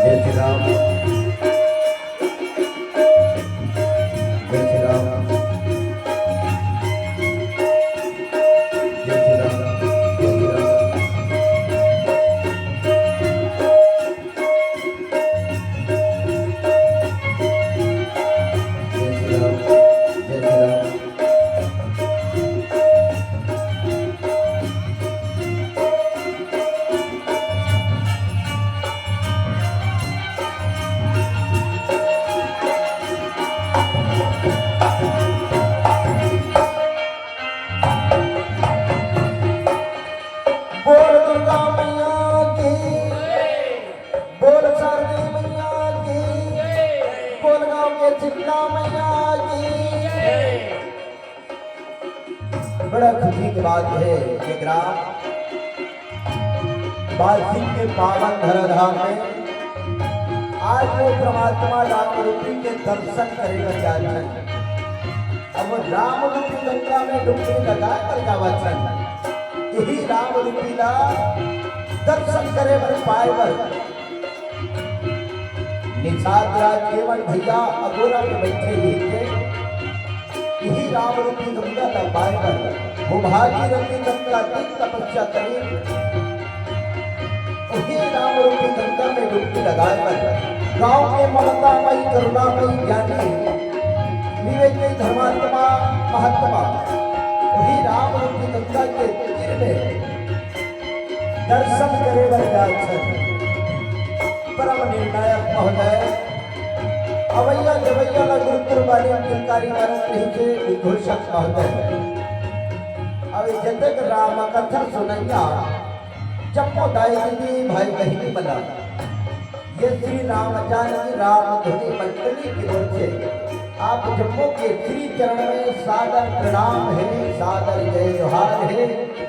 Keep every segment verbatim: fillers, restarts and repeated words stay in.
जय श्री राम। जय श्री राम। जय श्री राम। जय श्री राम। जय श्री राम। जय श्री राम। बोल दुर्गा मैया की, बोल शारदे मैया की, बोल गाँव के शीतला मैया की। बड़ा खुशी की बात है कि ग्राम बासिंग के पावन धराधाम में आज वो परमात्मा राम रूपी के दर्शन करे बर जात हन। अब वो राम रूपी गंगा में डुबकी लगा कर जावत हन। यही राम रूपी ला दर्शन करे बर, पाए बर निषाद राज केवल भैया अगोरा में बैठे रहिथे। यही राम रूपी गंगा ला पाए बर वो भागीरथी गंगा दिन तपस्या करे। वही राम रूपी गंगा में डुबकी लगाए बर गाँव के ममता मई, करुणा मई, ज्ञानी, विवेकी, धर्मात्मा, महात्मा वही राम रूपी गंगा के तीर में दर्शन करे बर जात हन। परम निर्णायक महोदय, अवैया जवैया ला गुरु कुर्बानी किलकारी मारत रहिथे विघोषक महोदय। अब जतक राम कथा सुनैया, जम्मो दाई दीदी भाई बहिनी मन ला ये श्री राम जानकी राम धुनी मंडली की ओर से आप जम्मो के श्री चरण में सादर प्रणाम है, सादर जय जोहार है,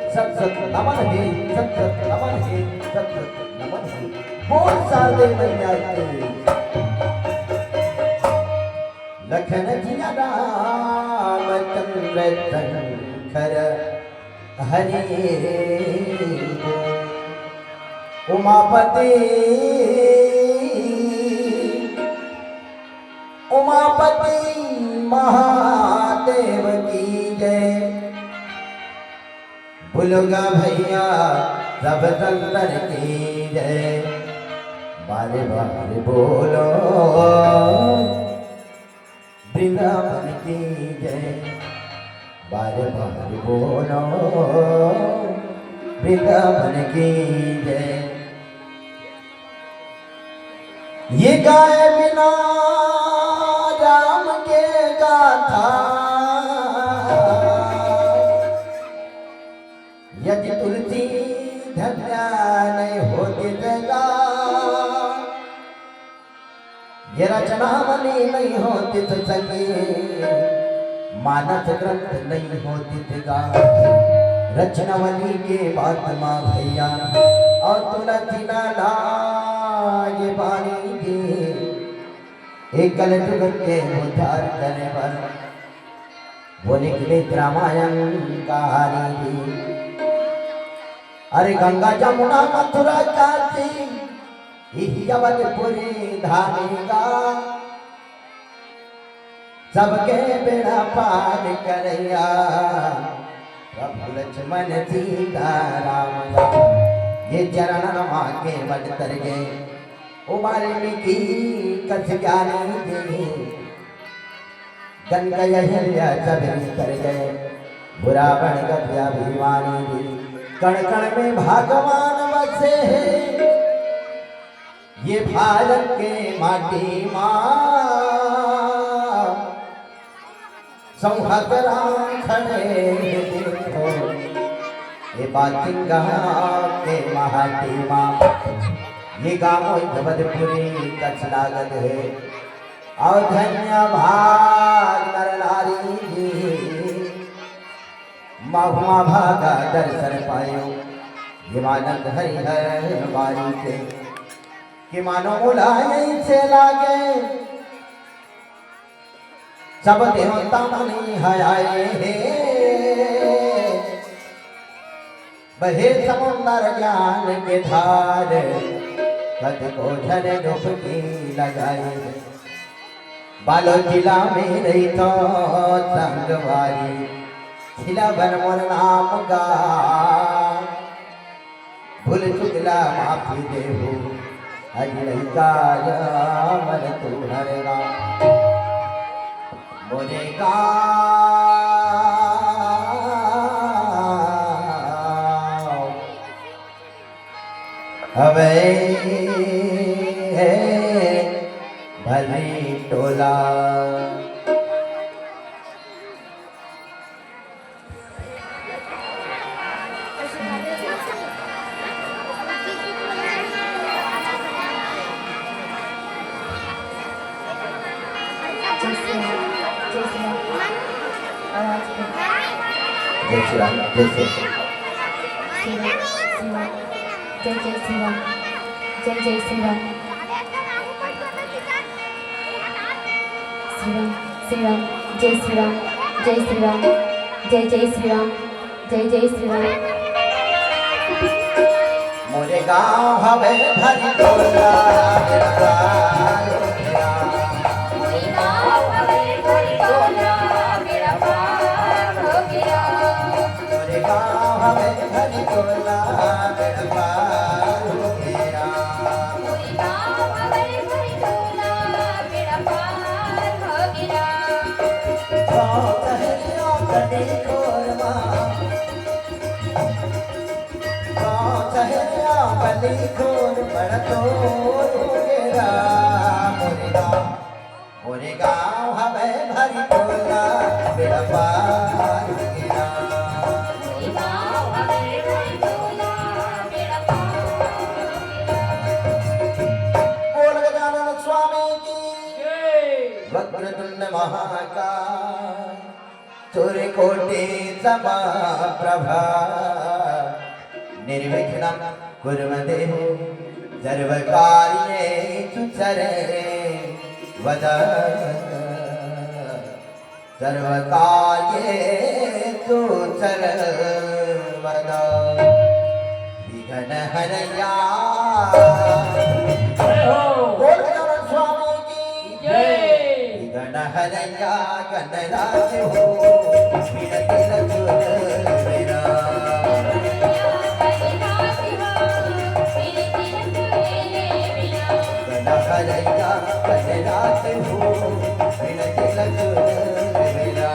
सत सत नमन है, सत सत नमन है, सत सत नमन है। बोल शारदे मैया की। लखन जिया रामचंद्र शंकर हरि बोल। उमापति, उमापति महादेव की जय। बोलो गा भैया सब संतन की जय। बारे बारे बोलो वृंदावन की जय। बार बार बोलो वृंदावन की जय। ये गाए बिना राम के गाथा, यदि तुलसी धन्य नहीं होती जगा। ये रचनावली नहीं होती तो सके, मानस ग्रंथ नहीं होती तो गा। रचनावली के बात माँ भैया, और तुलसी ना लागे बानी जी, एक कलयुग के उद्धार करे बर वो लिख दे रामायण कहानी जी। अरे गंगा जमुना मथुरा काशी, इही अवधपुरी धाम गा। सबके बेड़ा पार करैया, प्रभु लक्ष्मण सीता राम गा। ये चरणन माँ के बट तर गए, ओ वाल्मीकि कस ज्ञानी जी। गंगा अहिल्या सब ऋषि तर गए, बुरा बन गया अभिमानी जी। कण कण में भगवान बसे हैं, ये भारत के माटी माँ। संहत राम खड़े हैं देखो, ये बातिंगा के माटी माँ। ये गाँव अवधपुरी कस लागत है। और धन्य भाग नर नारी जी, महुआ भागा दर्शन पायो। ये मानंद हरि हर बारी के, कि मानो मुलायम से लागे, सब देवता मन ही आए हैं। बहे समुंदर ज्ञान के धार, कतिको झन डुबकी लगाई। बालोद जिला में रही तो संगवारी, खिला बन मोर नाम गा। भूल चुकला माफी देहू, अज लइका मन तू हरगा। मोरे गाँव हवे भरी टोला। जय श्री राम, जय श्री राम। आवाज पे। जय श्री राम, जय श्री राम। श्री राम, श्री राम। जय जय श्री राम, जय जय श्री राम। श्री राम, श्री राम, जय श्री राम, जय श्री राम, जय जय श्री राम, जय जय श्री राम। मोरे गाँव हवे भरी टोला, बेड़ा पार हो गया। मोरे गाँव हवे भरी टोला, बेड़ा पार हो गया। मोरे गाँव हवे भरी टोला, बेड़ा पार हो गया। मोरे गाँव हवे भरी टोला, बेड़ा पार हो गया। गाँव सहरिया कटी खोर मा, गाँव सहरिया कटी खोर बड़ तोर हो गया। मोरे गाँव मोरे गाँव हवे भरी टोला, बेड़ा पार हो गया। मोरे गाँव हवे भरी टोला, बेड़ा पार हो गया। बोल गजानन स्वामी की। जय। वक्रतुंड महाकाय, सूर्यकोटि समप्रभा, निर्विघ्नं कुरु मे देव, सर्वकार्येषु सर्वदा। सर्वकार्येषु सर्वदा। विघ्न हरैया। जय हो। बोल गजानन स्वामी की। जय। विघ्न हरैया गणराज हो, बिनती लचुर मेरा। गण हरैया गणराज हो, बिनती लचुर मेरा।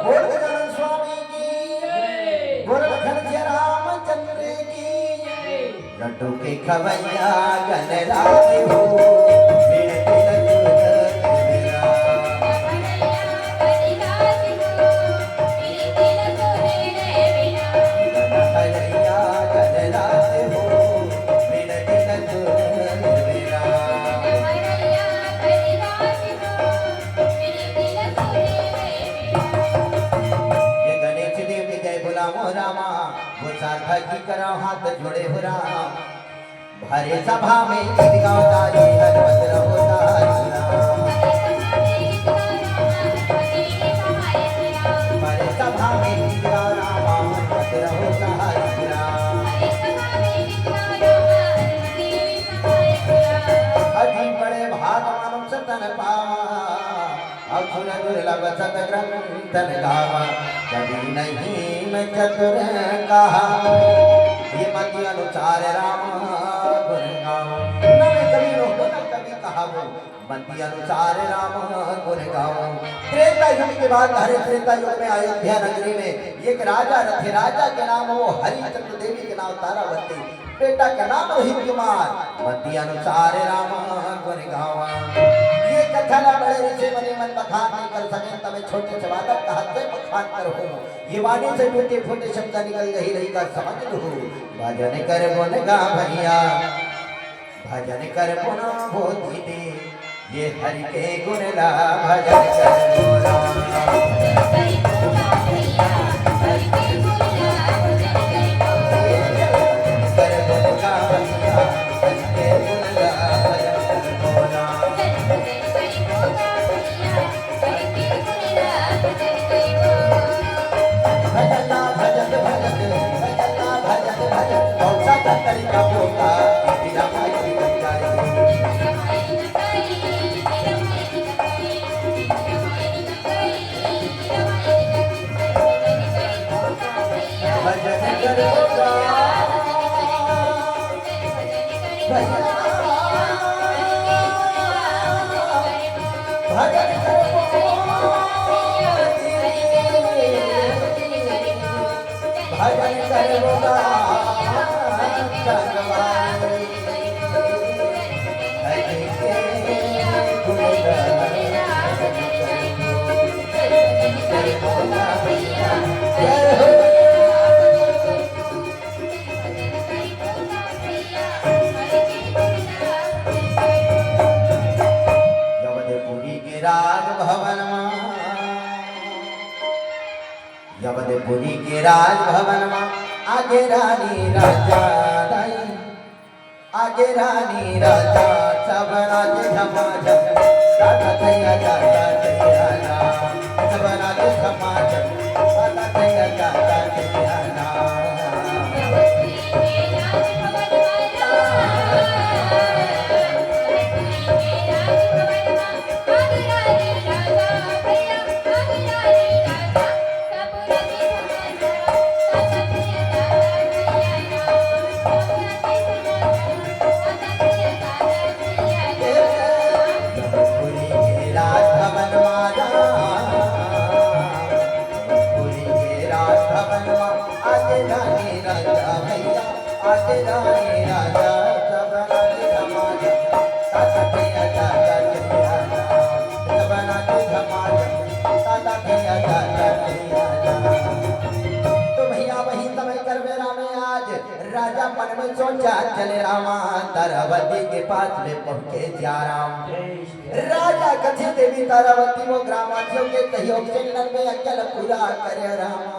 बोल गजानन स्वामी की, बोल लखन सिया रामचंद्र की। लड्डू के खवैया गणराज हो, मिलके लड्डू मेरा। गणराज हो, मिलके लड्डू मेरा। ये गणेश देव के जय बोला मोह रामा, वो सार्थक जी करा हाथ जोड़े हो राम। भरे सभा में गीत गाओ ताली, हनुमत रहो ताली राम। भरे सभा में गीत गाओ राम, हनुमत रहो ताली राम। अति बड़े भाग मानुष तन पावा, असुर दुर्लभ सत ग्रंथन गावा। कवि नहीं मैं चतुर कहा, ये मति अनुसार राम गुण गावा। न मैं कवि रहूं, न कवि कहावो, मति अनुसार राम गुण गावा। त्रेता युग के बात हरे, त्रेता युग में अयोध्या नगरी में एक राजा रथे, राजा के नाम वो हरिचंद्र, देवी के नाम तारावती। बेटा के नाम रोहित कुमार, मति अनुसार राम गुण गावा। ये कथा ला बड़े ऋषि मुनि मन बखान नहीं कर सके, तब छोटे से बालक कहत से बखान करहूँ। ये वाणी से टूटे फूटे शब्द निकल गही, रही का समझ लहू। भजन कर गुण गा भैया, भजन कर गुण बोधि दे, ये हरि के गुण ला भजन कर बोला। कर बोला भैया, हरि के गुण ला भजन कर बोला। भजन ला भजन, भजन, भजन ला भजन, भजन, कौन सा तरीका बोलता, तेरा भाई भी बन जाए। भजन करो भैया, भजन करो, भजन करो। जब दे पूरी के राजभवन मा, जब दे पूरी के राजभवन मा, आगे रानी राजा दाई, आगे रानी राजा, सब राज समाज, राजा तैया, राजा तैया, सब राज समाज, राजा तैया, राजा तैया। जनकपुरी के राजभवन मा राम, जनकपुरी के राजभवन मा, आगे रानी राजा भैया, आगे रानी राजा, सब राज समाज, साथ में आजा, आजा, आजा, सब राज समाज, साथ में आजा, आजा, आजा। तो भैया वही समय कर बेरा में आज राजा मन में सोचा चले रामा, तारावती के पास में पहुंचे जा राम। राजा कथे देवी तारावती वो ग्रामवासियों के सहयोग से नन्वे यज्ञ ल पूरा करे रामा।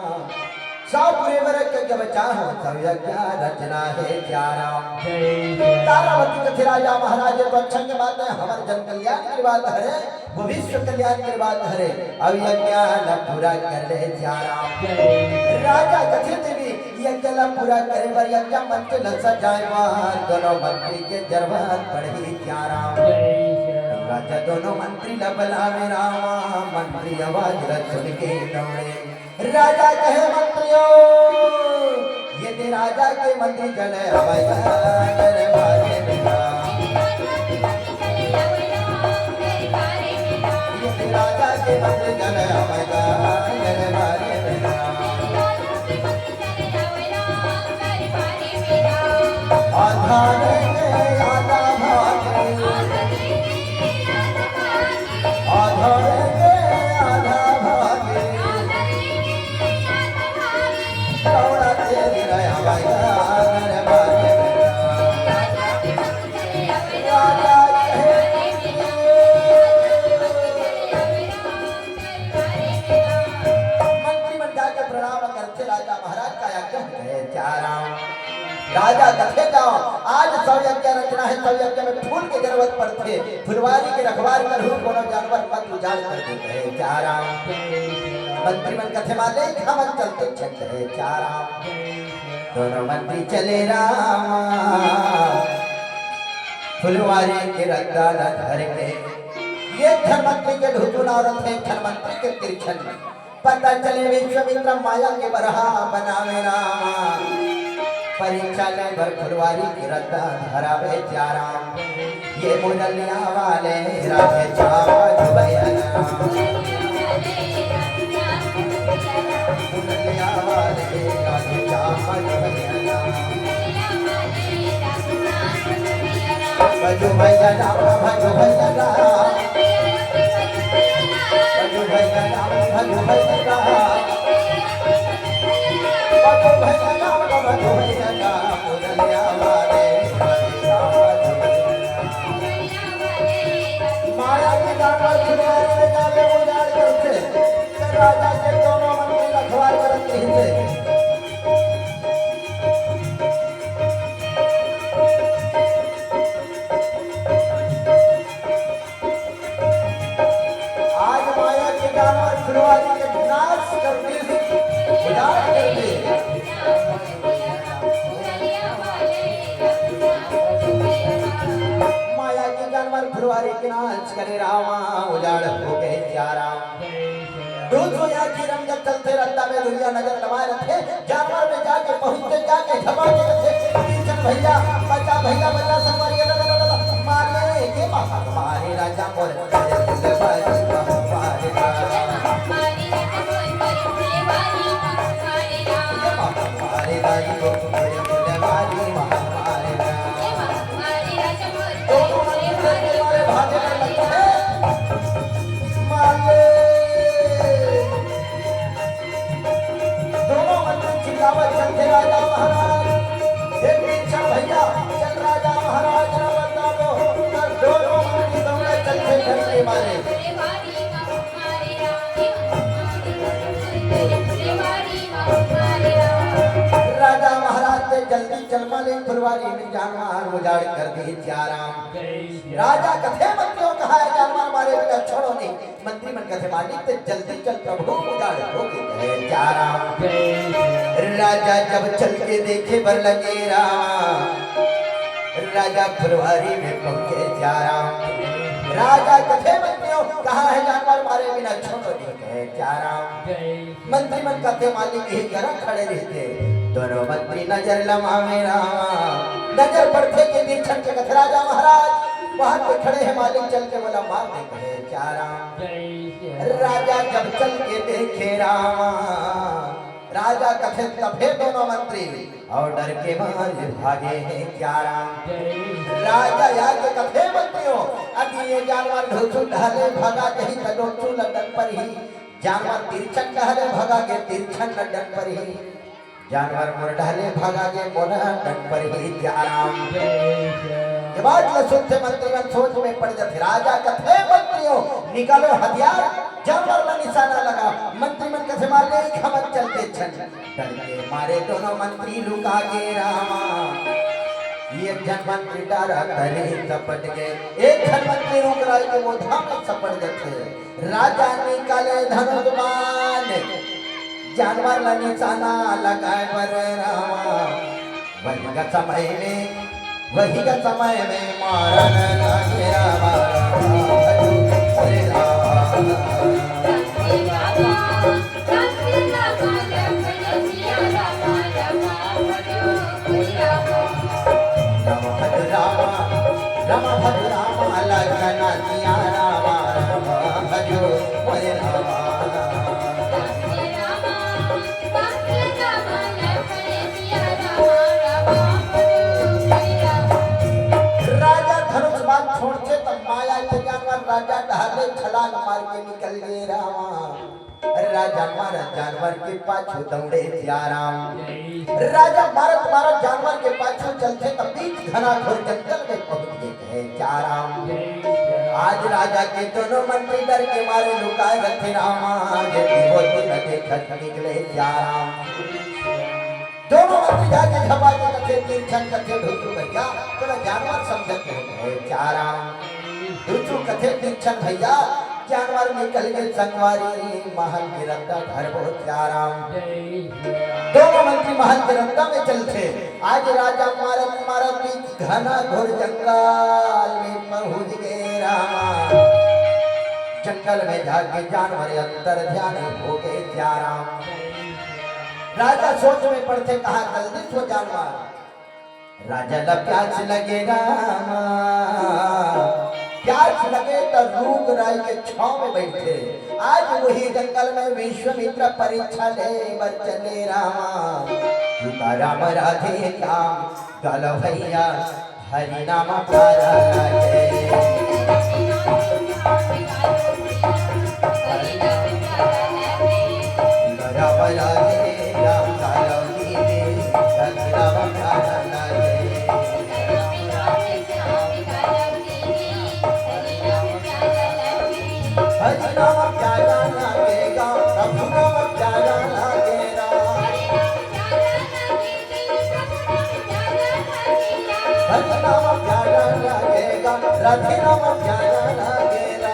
सौ बुरे बर एक यज्ञ बचा हो, सब यज्ञ रचना हे जा राम। तारावती कथे राजा महाराज, ये तो अच्छा के बात है, हमर जन कल्याण के बात हरे। भविष्य कल्याण के बात हरे, अब यज्ञ ल पूरा कर ले जा राम। राजा कथे देवी यज्ञ ल पूरा करे बर यज्ञ मंच ल सजाए बर दोनों मंत्री के जरूरत पड़ही जा राम। राजा दोनों मंत्री ल बलावे राम, मंत्री आवाज ल सुन के दौड़े। राजा कहे मंत्रियों, ये दे राजा के मंत्री जन हवय, जन हवय। ये दे आधा भागे, आधा भागे, आधा भागे। मंत्री मन जाके प्रणाम करथे, राजा महाराज का आज्ञा है, जय राम। राजा कथे जाओ, आज सौ यज्ञ रचना है, सौ यज्ञ में फूल के जरूरत पड़थे, फुलवारी के रखवार करहू, कोनो जानवर मत उजाड़ कर दे, कहे जा राम। मंत्री मन कथे मालिक, हमन चलते छन, कहे जा राम। दोनों मंत्री चले राम, फुलवारी के रद्दा ला धर के। एक झन मंत्री के ढुतुन औरत है, एक झन मंत्री के तिरछन। पता चले विश्वामित्र माया के बरहा बनावे रामा। परीक्षा ले बर फुलवारी के रद्दा धरावे जा राम। ये मुरलिया वाले राधे श्याम जुबैया राम। मुरलिया वाले राधे श्याम जुबैया राम। भजो भैया राम, भजो भैया राम। भजो भैया राम, भजो भैया राम। भजो भैया राम, भजो भैया राम। मुरलिया वाले माया की दानवर फुलवारी में जाके उजाड़ करथे। राजा के दोनों मंत्री रखवार करत रहिथे। आज माया के जानवर फुलवारी के नाश कर दे, उजाड़ कर दे। माया के जानवर फुलवारी के नाश करे रामा, उजाड़ हो गए जा राम। दूध सोया की रंगत चलते रद्दा में दुनिया नजर लमा रखे। जानवर में जाके पहुंचते, जाके झपा के रखे। तीन जन भैया, बचा भैया, बचा संवरिया, ला, ला, ला, ला, मारे के बाबा, मारे राजा मोर, मारे फुलवारी, मारे राजा। ये बाबा, मारे राजा को, मारे फुलवारी, मारे राजा। दोनों मंत्री के मारे भागे में लगे हैं। माले। दोनों मंत्री चिल्लावत चलते राजा महाराज। एक पीछा भैया, चल राजा महाराज, ना बता दो। और दोनों मंत्री दौड़े चलते घर के मारे। राजा महाराज ने जल्दी चल मालिक फुलवारी में जानवर उजाड़ कर दी जा राम। राजा कथे मंत्रियों कहा है जानवर मारे बिना छोड़ो नहीं। मंत्री मन कथे मालिक ते जल्दी चल प्रभु उजाड़ हो के कहे जा राम। राजा जब चल के देखे बर लगे राम। राजा फुलवारी में पहुंचे जा राम। राजा कथे मंत्रियों कहा है जानवर मारे बिना छोड़ो नहीं कहे जा राम। मंत्री मन कथे मालिक यही करा खड़े रहते। दोनों मंत्री नजर लमावे रामा। नजर पड़ते के तीर छन के कथे राजा महाराज वहां पे खड़े हैं मालिक चल के बोला मार दे कहे जा राम। राजा जब चल के देखे रामा। राजा कथे तभे दोनों मंत्री और डर के मारे भागे हैं जा राम। राजा या के कथे मंत्रियों अभी ये जानवर ढोचू ढाले भागा कहीं तो ढोचू लंदन पर ही जानवर तिरछन डहले भगा के तिरछन डंडन पर ही। जानवर मोर डहले भगा के मोला डंडन पर ही जा राम। ये बात ल सुनते मंत्री मन सोच में पड़ जाते। राजा कथे मंत्रियों निकालो हथियार, जानवर ला निशाना लगा। मंत्री मन कथे मार ले हमन चलते छन। डर के मारे दोनों मंत्री लुका के रामा। एक झन मंत्री डारा तरी सपट के, एक झन मंत्री रुख राई के वो धाम में सपट जाते। राजा निकाले धनुष बाण, जानवर ला निशाना लगाए बर रामा। वही का समय में, वही का समय में मारन लागे रामा, रामा, भजो रे रामा। राम भज राम, राम भज राम, लखन सिया राम, राम भजो मोरे राम। से तब माया के जानवर राजा डहर ले छलांग मार के निकल गे रामा। अरे राजा मारत जानवर के पाछू दौड़े सिया राम। राजा मारत मारत जानवर के पाछू चलथे तब बीच घना घोर जंगल में पहुंच गे कहे सिया राम। आज राजा के दोनों मंत्री डर के मारे लुकाए रथे रामा। ये होती न देखत निकले सिया राम। दोनों मंत्री जाके झपा के कथे तीर छन कथे ढुक भैया, तोला जानवर समझत हो कहे सिया राम। दूसरू कथे तीर छन भैया, जानवर निकल गे संगवारी, महल के रद्दा धरबो सिया राम। दोनों मंत्री महल के रद्दा में चलथे। आज राजा मारत मारत बीच घना घोर जंगल में पहुंच गे रामा। जंगल में जाके जानवर अंतर ध्यान हो गे सिया राम। राजा सोच में पड़थे, कहा जल्दी सो जानवर। राजा ला प्यास लगे रामा, प्यास लगे त रूख राई के छांव में बैठे। आज वही जंगल में विश्वामित्र परीक्षा ले बर चले रामा। सीता राम राधे श्याम गालो भैया, हरि नाम प्यारा लागे। राम राधे राम गालो दीदी, हरि नाम प्यारा लागे। हरि नाम प्यारा लागेगा, प्रभु नाम प्यारा लागेगा। हरि नाम प्यारा लागेगा, राधे नाम प्यारा लागेगा।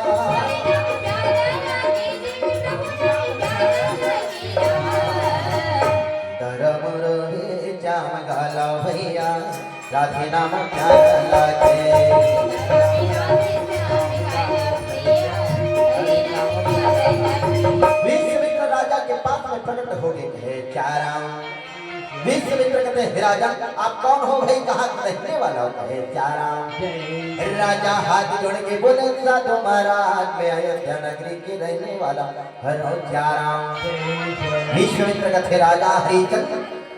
धरम रोहे श्याम गालो भैया, राधे नाम प्यारा लागे। विश्वामित्र राजा के पास में प्रकट हो गे कहे सिया राम। विश्वामित्र कहते, "हे राजा, आप कौन हो भाई, कहाँ के रहने वाला हो?" कहे सिया राम। राजा हाथ जोड़ के बोले, "साधु महाराज, मैं अयोध्या नगरी के रहने वाला हूँ सिया राम।" विश्वामित्र कहते, "राजा हरिचंद,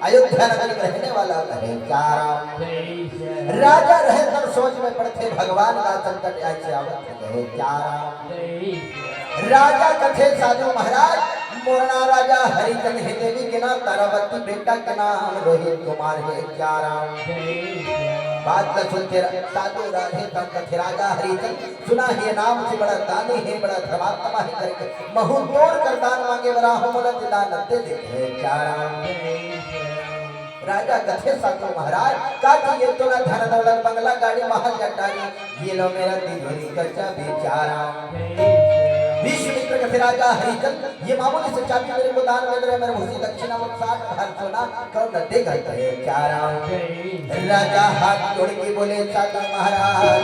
अयोध्या नगर में रहने वाला कहे सिया राम।" राजा रहे तब सोच में पड़थे, भगवान का संकट ऐसे आवत कहे सिया राम। राजा कथे, "साधु महाराज, मोर नाम राजा हरिचंद हे, देवी के नाम तारावती, बेटा के नाम रोहित कुमार हे सिया राम।" बात ला सुनथे साधु राधे तब कथे, "राजा हरिचंद, सुना हे नाम से बड़ा दानी हे, बड़ा धर्मात्मा हे करके महू तोर कर दान मांगे बर आहूं, मोला ते दान दे दे कहे सिया राम।" राजा कथे, "साधु महाराज, का चाहिए तोला धन दौलत, बंगला, गाड़ी, महल, अटारी, ये लो मेरा तिजोरी का चाबी सिया राम।" विश्वामित्र कथे, "राजा हरिचंद, ये मामूली से चाबी मेरे को दान में दे रहे, मेरे भूसी दक्षिणा वो साठ भार सोना कौन न देगा कहे सिया राम।" राजा हाथ जोड़ के बोले, "साधु महाराज,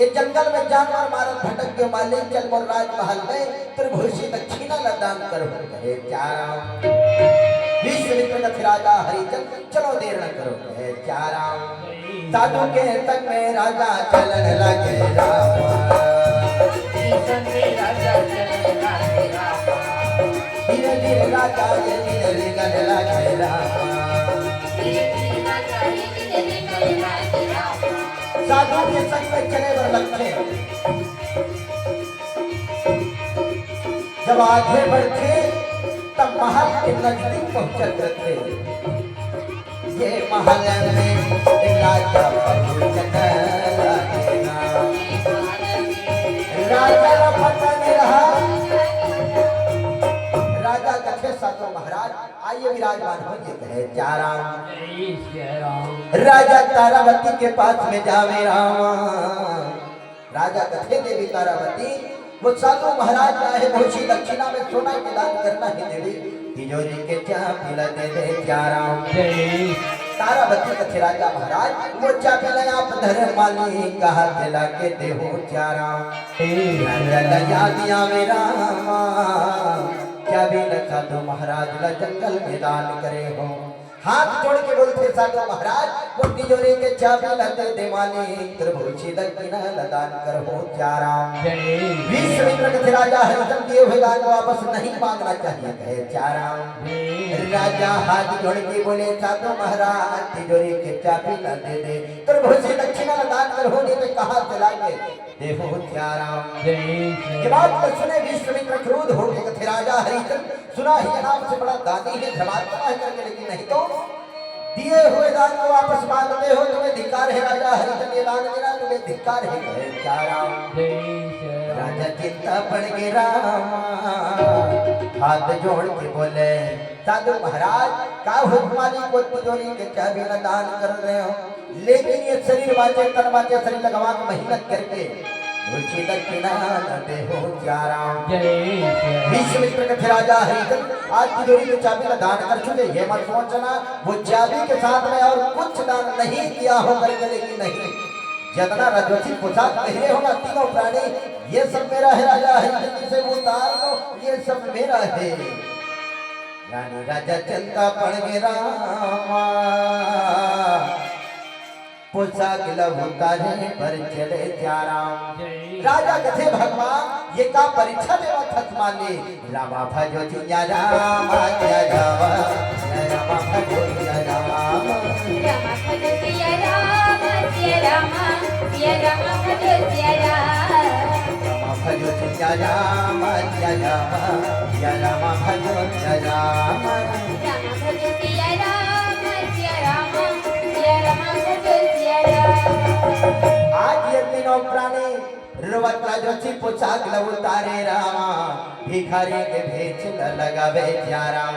ये जंगल में जानवर मारत भटक के मालिक, चल मोर राजमहल में तेरे भूसी दक्षिणा ला दान करूं कहे सिया राम।" विश्वामित्र कथे, "राजा हरिचंद, चलो देर न करो कहे सिया राम।" साधु के संग में राजा चलन लगे रामा। धीरे धीरे राजा ये धीरे निकल लगे रामा। साधु के संग में चले बर लगथे। जब आगे बढ़थे, तब महल के नजदीक पहुंचत रथे। ये महल में राजा पहुंचत लगे ना। राजा ला पता नहीं रहा। राजा कथे, "साधु महाराज, आइए विराजमान होइए," कहे सिया राम। राजा तारावती के पास में जावे रामा। राजा कथे, "देवी तारावती, वो साधु महाराज का हे भूसी दक्षिणा में सोना के दान करना हे देवी, तिजोरी के चाबी ला दे दे सिया राम।" तारावती कथे, "राजा महाराज, वो चाबी ला आप धरे मालिक कहा तेला के देहूं सिया राम।" राजा ला याद आवे रामा, चाबी ला साधु महाराज ला जंगल में दान करे हो। हाथ जोड़ के बोलथे साधु महाराज, वो तिजोरी के चाबी ला दे दे मालिक, त्रिभुज दक्षिणा ला दान करहूं चाराम। जय। विश्वामित्र कथे राजा हरिचंद दिए हुए दान को वापस नहीं मांगना चाहिए, कहे चाराम। जय। राजा हाथ जोड़ के बोले, साधु महाराज, तिजोरी के चाबी ला दे दे, त्रिभुज दक्षिणा ला दान करहूं, नहीं तो कहां से लाके देहूं चाराम। जय श्री ये बात तो सुने विश्वामित्र क्रोध हो गए, कथे राजा हरिचंद, सुना है ये नाम से बड़ा दानी है, धर्मात्मा है करके, लेकिन नहीं तो दिए हुए दान को वापस मांगते हो, तुम्हें धिक्कार है राजा हरिचंद, ये दान देना तुम्हें धिक्कार है, कहे चाराम। जय श्री राजा चिंता पड़ गए रामा, हाथ जोड़ के बोले, साधु महाराज, का हो तुम्हारी को तिजोरी के चाबी ला दान कर रहे हो, लेकिन ये शरीर बांचे, तन बांचे, शरीर लगवा के मेहनत करके मुझे दक्षिणा न देहूं चाराम। जय श्री राम। विश्वामित्र कथे राजा हरिचंद, आज तिजोरी के चाबी ला दान कर चुके, ये मत सोचना वो चाबी के साथ में और कुछ दान नहीं किया हो करके, लेकिन नहीं, जितना राजवंशी पोशाक पहने हो ना तीनों प्राणी, ये सब मेरा है राजा हरिचंद, इसे उतार दो, ये सब मेरा है। रानी राजा चिंता पड़ गए रामा, पोशाक ला उतारे पर चले चाराम। जय। राजा कथे भगवान, ये का परीक्षा देवा थस माने, रामा भजो जिया रामा, जिया रामा, जिया रामा भजो जिया रामा। रामा भजो जिया रामा, जिया रामा, जिया रामा भजो जिया रामा। रामा भजो जिया रामा, जिया रामा, जिया रामा भजो जिया रामा। रामा भजो जिया रामा, जिया रामा, जिया रामा भजो जिया रामा। आज ये तीनों प्राणी रोवत राजवंशी पोशाक ला उतारे रामा, भिखारी के भेष ला लगावे चाराम।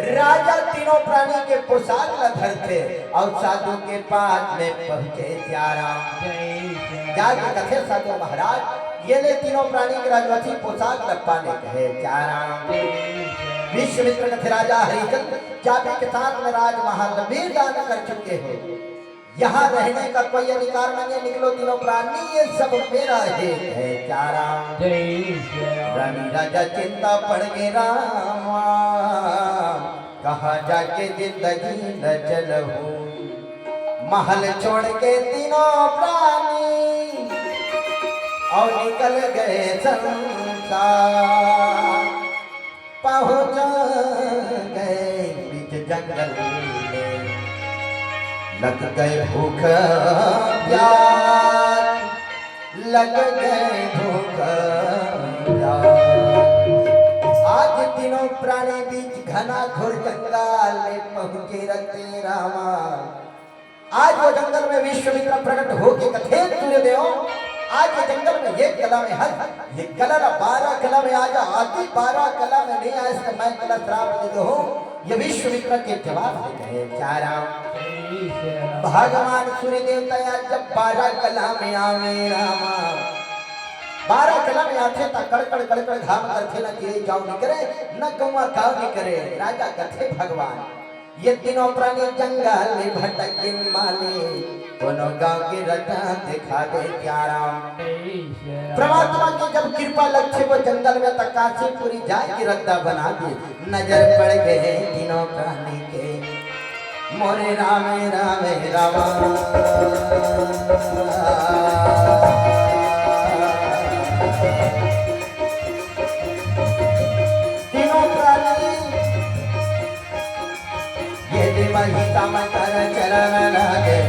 राजा तीनों प्राणी के पोशाक ला धरथे और साधु के पास में पहुंचे चाराम। जाके कथे साधु महाराज, ये ले तीनों प्राणी के राजवंशी पोशाक ला पाने कहे चाराम। विश्वामित्र कथे राजा हरिचंद, चाबी के साथ में राजमहल में दान कर चुके हो, यहाँ रहने का कोई अधिकार नहीं है, निकलो तीनों प्राणी, ये सब मेरा है, है चाराम। जय श्री राम। रानी राजा चिंता पड़ गए रामा, कहाँ जाके जिंदगी न चलहूँ। महल छोड़ के तीनों प्राणी और निकल गए संसार। पहुंच गए बीच जंगल में, लग गए भूख प्यास, लग गए भूख प्यास। आज तीनों प्राणी बीच घना घोर जंगल में पहुंचे रहते रामा। आज वो जंगल में विश्वामित्र प्रकट होके कथे सूर्यदेव, आज ये जंगल में ये कला में है, ये कला ना बारह कला में आ जा, आती बारह कला में नहीं आए, इसका मैं कला श्राप दे दो हूँ। ये विश्वामित्र के जवाब से कहे चाराम। भगवान सूर्य देवता आज जब बारह कला में आवे रामा, बारह कला में आथे त कड़कड़ कड़कड़ घाम करथे, न गिरे जाव निकरे, न गौवा काव निकरे। राजा कथे भगवान, ये तीनों प्राणी जंगल में भटक दिन माले, कोनो गांव के रद्दा दिखा दे चाराम। परमात्मा की जब कृपा लगे वो जंगल में, त काशीपुरी जाय के रद्दा बना दे। नजर पड़ गए तीनों प्राणी के, मोरे राम, राम, राम। तीनों प्राणी ये देवा ही तामा तारा चरण लागे।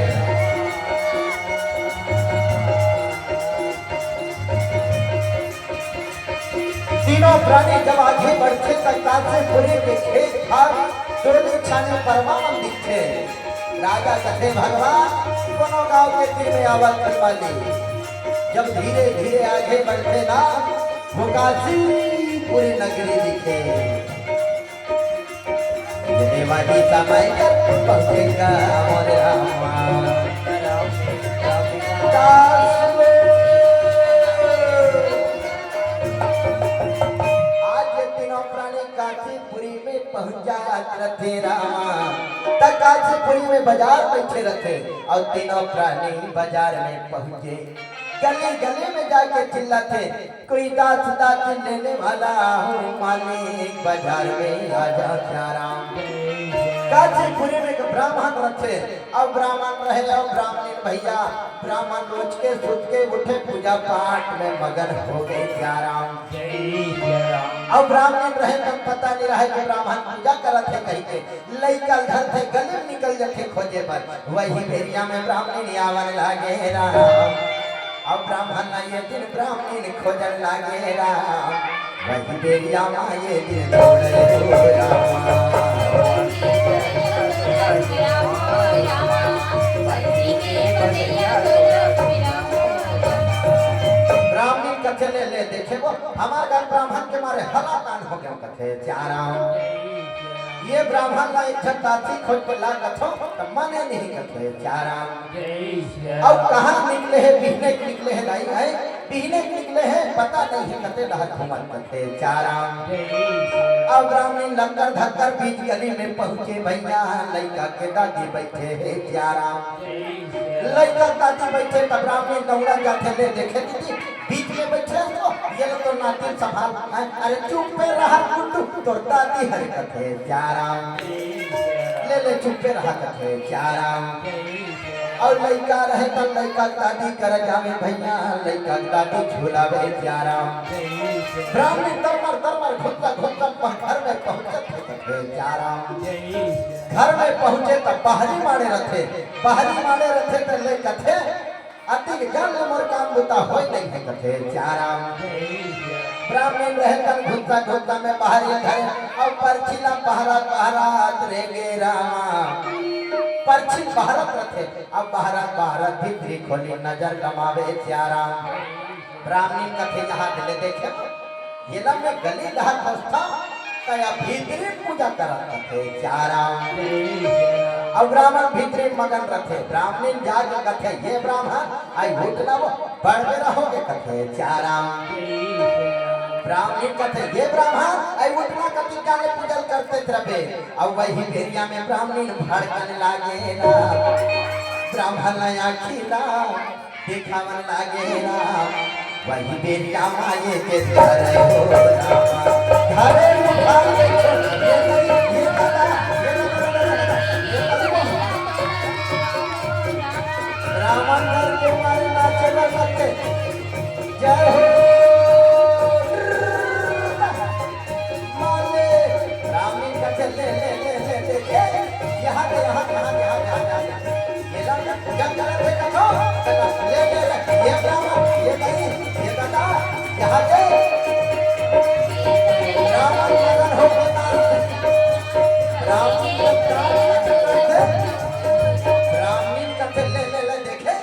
तीनों प्राणी जब आगे बढ़थे त काशीपुरी के खेत खार, सुरती छानी परमान दिखथे। राजा कथे भगवान, कोनो गांव के तीर में आवत वाली। जब धीरे धीरे आगे बढ़थे ना, वो काशीपुरी नगरी दिखे। ये वही समय कर पहुंचेगा मोरे रामा। आज ये तीनों प्राणी काशीपुरी में पहुंच जात रथे रामा, त काशीपुरी में बाजार बैठे रथे और तीनों प्राणी बाजार में पहुंचे, गली गली में जाके चिल्लाथे, कोई दास दासी लेने वाला हो मालिक, बाजार में आ जा चाराम। काशीपुरी में एक ब्राह्मण रथे, अउ ब्राह्मण रहे, अउ ब्राह्मणी भैया, ब्राह्मण रोज के सुत के उठे, पूजा पाठ में मगन हो गए। सियाराम। जय सियाराम। अउ ब्राह्मण रहे, तब पता नहीं रहे कि ब्राह्मण पूजा करत हे कहिके, लइका ल धरथे, गली में निकल जाथे खोजे बर। वही बेरिया में ब्राह्मणी आवन लागे राम। अउ ब्राह्मण ला ये दिन ब्राह्मणी खोजन लागे राम। वही बेरिया मा ये दिन छोड़े हो राम। ब्राह्मणी कथे, ले, ले, देखे वो, हमार घर ब्राह्मण के मारे हलाकान हो गए कथे। सियाराम। ये ब्राह्मण ला एक झन दासी खोज के ला कथो, त मने नहीं कथे। सियाराम। जय सिया अउ राम। कहाँ निकले हे, बिहने के निकले हे दाई, हैं? बिहने के निकले हे, पता नहीं हे कते डहर घूमत कथे। सियाराम। जय सिया राम। अउ ब्राह्मणी लक्कर धक्कर बीच गली में पहुँचे भैया, लइका के दादी बैठे हे। सियाराम। जय सिया राम। लइका के दादी बैठे, तब ब्राह्मणी दौड़ा जाथे, ले देखे दीदी, बीच में बैठे हो तो, ये लो तो नातिन संभाल। अरे चुप्पे रहा गुड्डू, तोर दादी हर कथे। सियाराम। ले ले चुप्पे रहा कथे। सियाराम। अउ लइका रहे त लइका दादी कर जावे भैया, लइका दादी झुलावे। सियाराम। ब्राह्मणी तरमर तरमर घुमता घुमता पह-, घर में पहुंचत हे कथे। सियाराम। घर में पहुंचे त बाहरी माड़े रथे, बाहरी माड़े रथे त ले कथे, अतिक जल मोर काम बुता होय नहीं है कथे। सियाराम। ब्राह्मण रहे तन घुमता घुमता में बाहरी धरे, अउ परछी ला पहरा पहरात रे गे रामा। परछी पहरत रथे, अउ पहरा पहरा भीतरी खोली नजर गमावे। सियाराम। ब्राह्मणी कथे, यहाँ दिले देखे, येला मैं गली डहर खोजथंव, त या भीतरी पूजा करत कथे। सियाराम। अउ ब्राह्मण भीतरी मगन रथे, ब्राह्मणी जाके कथे, ये ब्राह्मण, आई उठ ना वो, बड़ बेरा हो गे कथे। सियाराम। ब्राह्मणी कथे, ये ब्राह्मण, आई उठ ना, कति काले पूजल करते रबे। अउ वही बेरिया में ब्राह्मणी भड़कन लागे ना, ब्राह्मण आखी ना दिखावन लागे राम, वही बेरिया माये के धरे हो राम। धरे उठा के छोड़, ये नहीं, ये दादा, ये दादा, ये दादा, ये दादा। रावण डर के मारे नाचे न सकते। जय हो। माले, रामी का चल, ले, ले, ले, ले, ले, ले। यहाँ पे, यहाँ पे, यहाँ पे, यहाँ पे, यहाँ पे, यहाँ पे। ये ला, पूजा करत हे कथो, ले, ले, ले, ये ब्राह्मण, ये दही, ये दादा, यहाँ पे। ब्राह्मण मगन हो के नाच। ब्राह्मण का नाच करत हे। ब्राह्मण का चल, ले, ले, ले, देखे।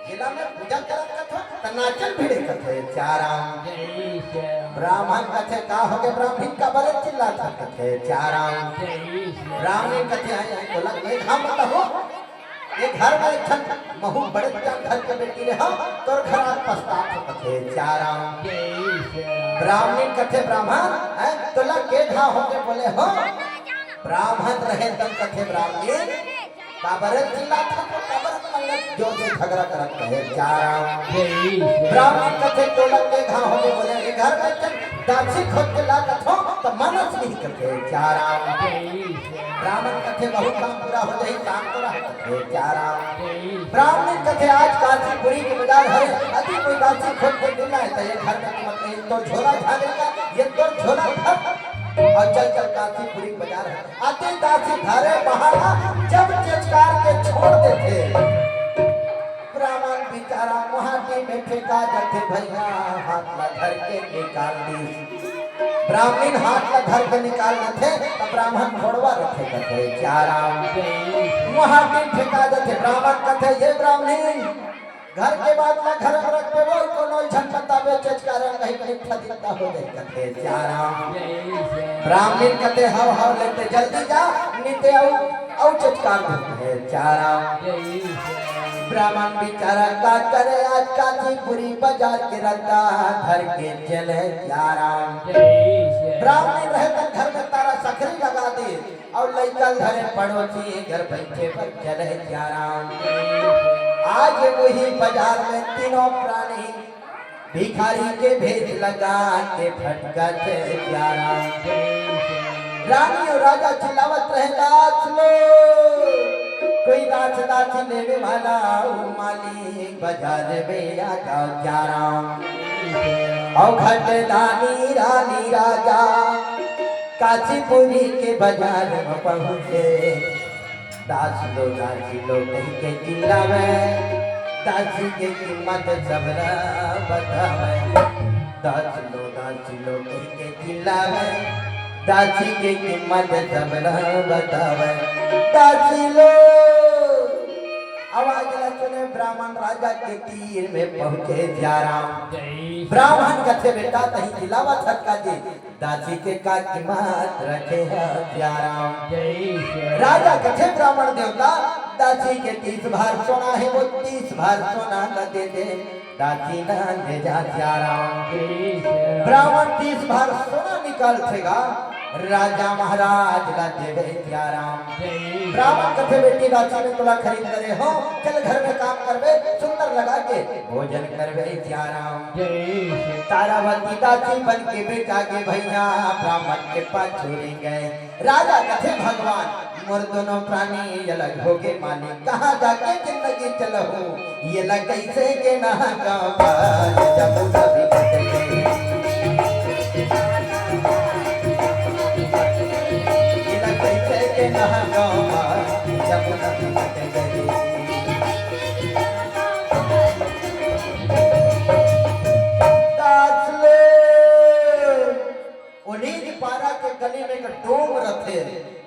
जिला में पूजा करत कथा, त नाचन भिड़े कथे, सियाराम। जय सिया राम। ब्राह्मण कथे, का होगे ब्राह्मण, काबर चिल्लात हस कथे, सियाराम। जय सिया राम। ब्राह्मण कथे, आई, आई, तोला एक हम बताहूँ, एक घर में एक झन महू बड़े जान घर के बेटी रहे, हाँ, तोर घर आज पछतात हो कथे, सियाराम। जय सिया राम। ब्राह्मण कथे, ब्राह्मण, हैं, तोला के घाव होगे बोले हो? ब्राह्मण रहे तब कथे, ब्राह्मण, काबर चिल्लात हस, काबर मंगत जोर से झगड़ा करत हे, सियाराम। जय सिया राम। ब्राह्मण कथे, तोला के घाव होगे बोले, ये घर में चल, दासी खोज के ला कथो, त मानस नहीं कथे, सियाराम। जय सिया राम। ब्राह्मण कथे, बहुत काम पूरा हो जाही, काम पूरा हो कथे, सियाराम। जय सिया राम। ब्राह्मण कथे, आज काशीपुरी के बाजार हरे, अति कोई दासी खोज के मिल जाए, त ये घर में कीमत नहीं, तोर झोला झाड़ेगा, ये तोर झोला भर, अउ चल, चल काशीपुरी के बाजार हरे। अति दासी धरे बहारा, जब चेचकार के छोड़ देथे। ब्राह्मण बिचारा मुहाटी में फेंका जाथे भैया, हाथ ला धर के निकाल दिस। ब्राह्मण हाथ ला धर के निकाल लेथे, त ब्राह्मण खोड़वा रथे कथे, सियाराम। मुहाटी में फेंका जाथे, ब्राह्मण कथे, ये ब्राह्मण, घर के बात ला घर में रख देबो, कोनो झन बताबे, चेचकार रंग कहीं कहीं फदिकता हो जाए कथे, सियाराम। ब्राह्मण कथे, हव, हव, लेते जल्दी जा, निते अउ, अउ चेचकार देते, सियाराम। ब्राह्मण बिचारा का करे, आज काशीपुरी बाजार के रद्दा धर के चले, सियाराम। ब्राह्मण रहे त घर में तारा सखरी लगा दे, अउ लइका ल धरे पड़ोसी घर बइठे बर चले, सियाराम। आज वही बाजार में तीनों प्राणी भिखारी के भेष लगा के भटकत हे, सियाराम। रानी अउ राजा चिल्लावत रहे, "दास लो, कोई दास दासी लेवे वाला हो मालिक, बाजार में आ जाओ।" ग्यारह। अउ घट दानी रानी राजा काशीपुरी के बाजार में पहुँचे। "दास लो, दासी लो," कहि के चिल्लावे, दासी के कीमत सबला बतावे। "दास लो, दासी लो," कहि के चिल्लावे, दासी के कीमत सबला बतावे। "दासी लो।" आवाज ला सुने ब्राह्मण राजा के तीर में पहुँचे ग्यारह। जय। ब्राह्मण कथे, "बेटा, तहीं चिल्लावत हस का जी, दासी के का कीमत रखे हस ग्यारह?" जय श्री राजा कथे, "ब्राह्मण देवता, दासी के तीस भार सोना हे, वो तीस भार सोना ला दे दे, दासी ला ले जा ग्यारह।" जय श्री ब्राह्मण तीस भार सोना निकालथे गा, राजा महाराज ला देवे ग्यारह। जय। ब्राह्मण कथे, "बेटी, दासी में तोला खरीद करे हो, चल घर में काम करबे, सुंदर लगा के भोजन करबे ग्यारह।" जय श्री तारावती दासी बन के बेचागे भैया, ब्राह्मण के पाछू रेंगे। राजा कथे, "भगवान, मोर दोनों प्राणी अलग होगे मालिक, कहाँ जाके जिंदगी चलहूँ, ये ला कैसे के नहा गाँव पार, जमुना बिकट गई। ये ला कैसे के नहा गाँव पार, जमुना बिकट गई।" दास ले उन्हीं पारा के गली में एक डोम रथे।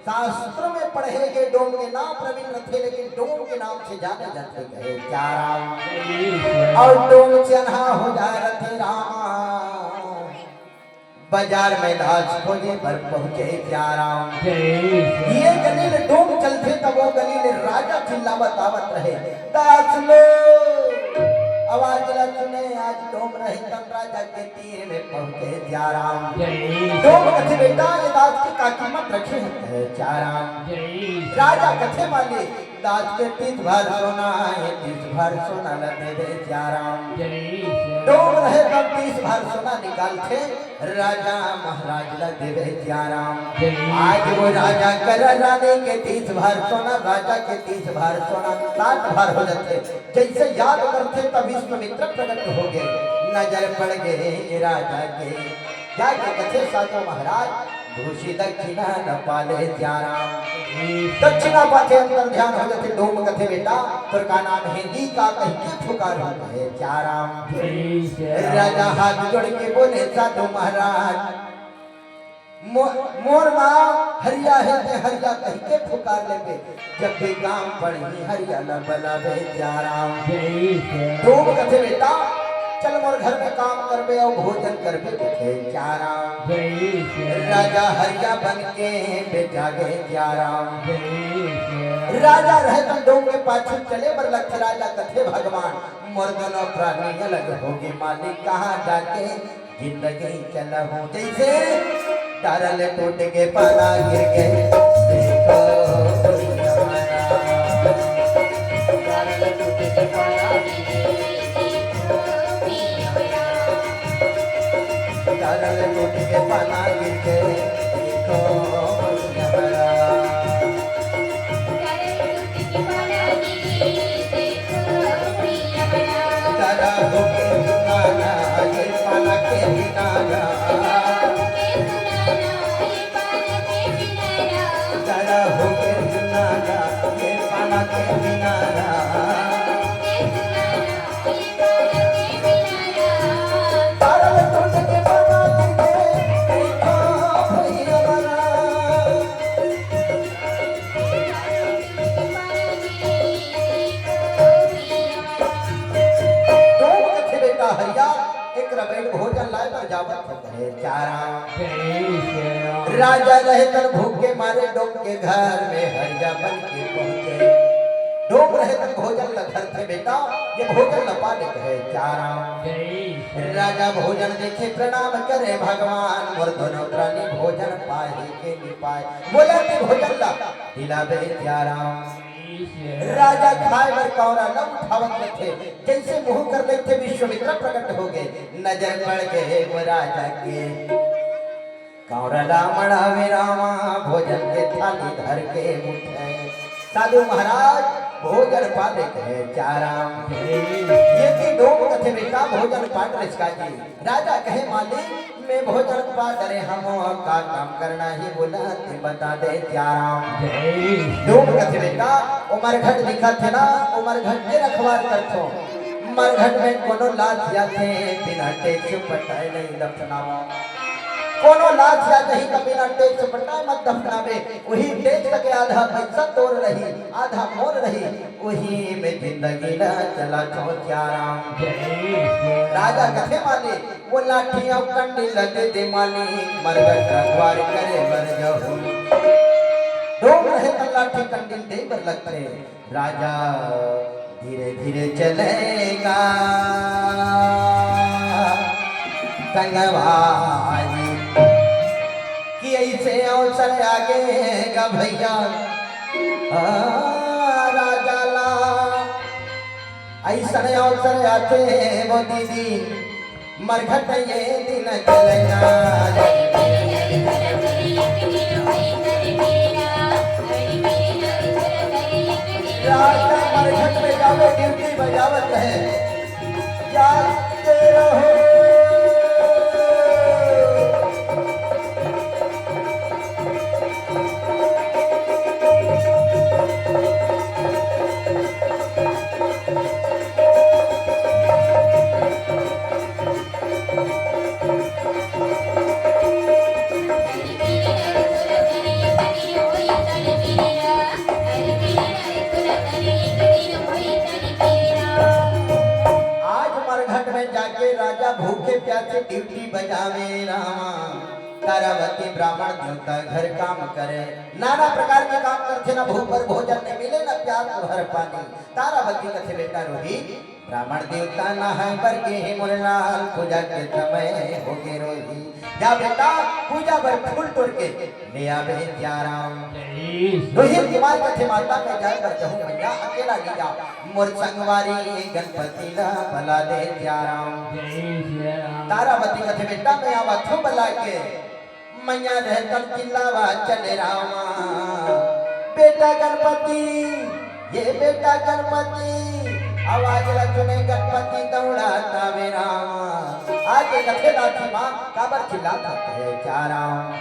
शास्त्र में पढ़े के डोम के नाम प्रवीण रथे, लेकिन डोम के नाम से जाने जाथे कहे ग्यारह। अउ डोम चन्हा हो जाए रथे रामा। बाजार में दास खोजे बर पहुँचे ग्यारह। जय श्री ये गली ले डोम चलथे, तब वो गली ले राजा चिल्लावत आवत रहे, "दास लो।" आवाज ला सुने, आज डोम रहे तब राजा के तीर में पहुँचे ग्यारह। जय। डोम कथे, "बेटा, ये दास के का कीमत रखे हस?" कहे ग्यारह। जय। राजा कथे, "मालिक, दास के तीस भार सोना हे, तीस भार सोना ला दे दे ग्यारह।" जय श्री डोम रहे तब तीस भार सोना निकालथे, राजा महाराज ला देवे ग्यारह। जय। आज वो राजा कर रानी के तीस भार सोना, राजा के तीस भार सोना, साठ भार हो जाथे। जैसे याद करथे तब विश्वामित्र प्रकट हो गए। नजर पड़ गए राजा के, जाके कथे साधु महाराज, "दूसरी दक्षिणा न पाले ग्यारह।" दक्षिणा पाथे अंतर ध्यान हो जाथे। डोम कथे, "बेटा, तोर का नाम हे, दी का?" कहि के पुकार हो गए ग्यारह। जय श्री राजा हाथ जोड़ के बोले, "साधु महाराज, मो-, मोर नाम हरिया हे, ते हरिया कहि के पुकार लेबे, जब भी काम पड़ही हरिया ला बलाबे ग्यारह।" जय श्री डोम कथे, "बेटा, चल मोर घर में काम करबे अउ भोजन करबे," कथे ग्यारह। जय श्री राजा हरिया बन के बेचागे ग्यारह। जय श्री राजा रहे तब डोम के पाछू चले बर लगथे। राजा कथे, "भगवान, मोर दोनों प्राणी अलग होगे मालिक, कहाँ जाके जिंदगी चलहूँ?" जैसे डरल टूट के पाला गिर के, देखो कोई हमारा। डरल टूट के पाला गिर के, देखो कोई हमारा। डरल टूट के पाला गिर के, देखो कोई हमारा। डरा होके सुनाना, ये पाला के किनारा। डरा होके सुनाना, ये पाला के किनारा। तारल टूट के बना दीजिए, देखो भैया बना। डोम कथे, "बेटा हरिया, एक रबेट भोजन लाए बर जावत हो।" कहे, "ग्यारह।" जय श्री राम। राजा रहे तन भूख के मारे डोम के घर में हरिया बन के पहुंचे। डोम रहे तन भोजन ल धरथे, "बेटा, ये भोजन ल पा ले।" कहे, "ग्यारह।" जय श्री राजा भोजन देखे, प्रणाम करे, "भगवान, मोर दोनों प्राणी भोजन पाए के नी पाए।" बोला कि भोजन ला दिलाबे ग्यारह। राजा खाए बर कौरा ल उठावत रथे, जैसे मुंह कर लेथे विश्वामित्र प्रकट हो गए। नजर पड़ गए वो राजा के, कौरला मड़ावे रामा, भोजन के थाली धर के उठे। साधु महाराज भोजन पाले कहे चाराम। ये थी डोम कथे बेटा भोजन पाट रचका जी। राजा कहे मालिक, मैं भोजन पा डरे हम का काम करना ही बोला ते बता दे चाराम। डोम कथे बेटा, ओ मरघट दिखत हे ना, ओ मरघट के रखवार करथो। मरघट में कोनो लात जाथे, बिना टेक पटाए नहीं दफनावा। कोनो लात या कहीं कभी ना टेक पटाए मत दफनावे। वही टेक के आधा पैसा तोर रही, आधा मोर रही, वही में जिंदगी ला चला छो चाराम। राजा कथे मालिक, वो लाठी अउ कंडील दे दे मालिक, मरघट रखवार करे बर जाहू। डोम रहे त लाठी कंडील दे बर लगथे। राजा धीरे धीरे चलेगा संगवारी, कि ऐसे अवसर आगे गा भैया। आ, राजा ला ऐसन अवसर आथे वो दीदी, मरघट ये दिन चलना। राजा मरघट में जावे, ड्यूटी बजावत रहे, जाते रहो। आज मरघट में जाके राजा भूखे प्यासे ड्यूटी बजावे रामा। तारावती ब्राह्मण देवता घर काम करे, नाना प्रकार के काम करथे, ना भूख भर भोजन नहीं मिले, ना प्यास भर पानी। तारावती कथे बेटा रोहित, ब्राह्मण देवता नहाए बर गे हे मोर लाल, पूजा के समय हो गे रोही। जा बेटा, पूजा बर फूल तोड़ के ले आबे सियाराम। रोहित कुमार कथे माता मैं जाए बर जहूँ मैया, अकेला नहीं जा, मोर संगवारी गणपति ला बला दे सियाराम। तारावती कथे बेटा मैं आवत हूँ बला के, मैया रहतन चिल्लावा चले रामा। बेटा गणपति, ये बेटा गणपति, आवाज ला सुने गणपति दौड़ा तावे रामा। आज के कथे दाती माँ काबर चिल्लात हे चाराम।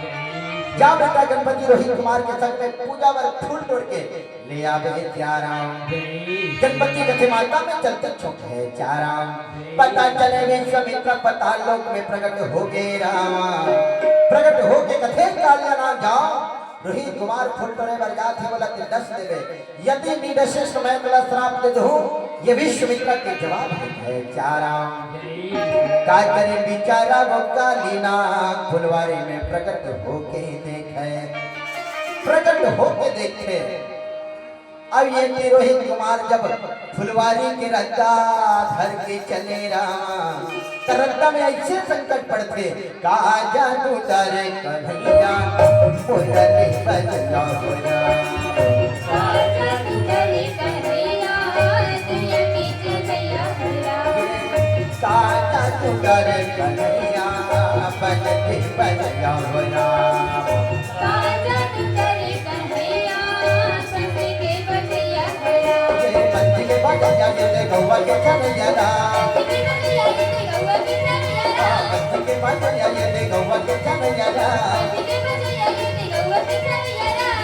जा बेटा गणपति रोहित कुमार के संग में पूजा बर फूल तोड़ के ले आबे सियाराम। गणपति कथे माता मैं चलते छो कहे चाराम। पता चले विश्वामित्र पताल लोक में प्रकट हो गे रामा। प्रकट हो के कथे कालिया ना जाओ। रोहित कुमार फुल टोरे बर जात हे, बोला कि डस देवे। यदि नी डसे तो मैं तोला श्राप दे दूँ। ये विश्वामित्र के जवाब हे चाराम। का करे बिचारा वो काली ना फुलवारी में प्रकट होके देखे। प्रकट होके देखे। अब ये कि रोहित कुमार जब फुलवारी के रद्दा धर के चले रामा, त रद्दा में ऐसे संकट पड़थे, का जादू डरे कन्हैया, मुरली बजला हो राम। का जादू डरे कन्हैया, दुनिया के चलैया हो राम। का जादू डरे कन्हैया, बजली बजला हो राम। का जादू डरे कन्हैया, कंस के बचैया हो राम। ये कंस के बचैया, ये दे गौवा के चलैया राम। कंस के बचैया, ये दे गौवा के चलैया राम। हाँ, कंस के बचैया, ये दे गौवा के चलैया राम। कंस के बचैया, ये दे गौवा के चलैया राम।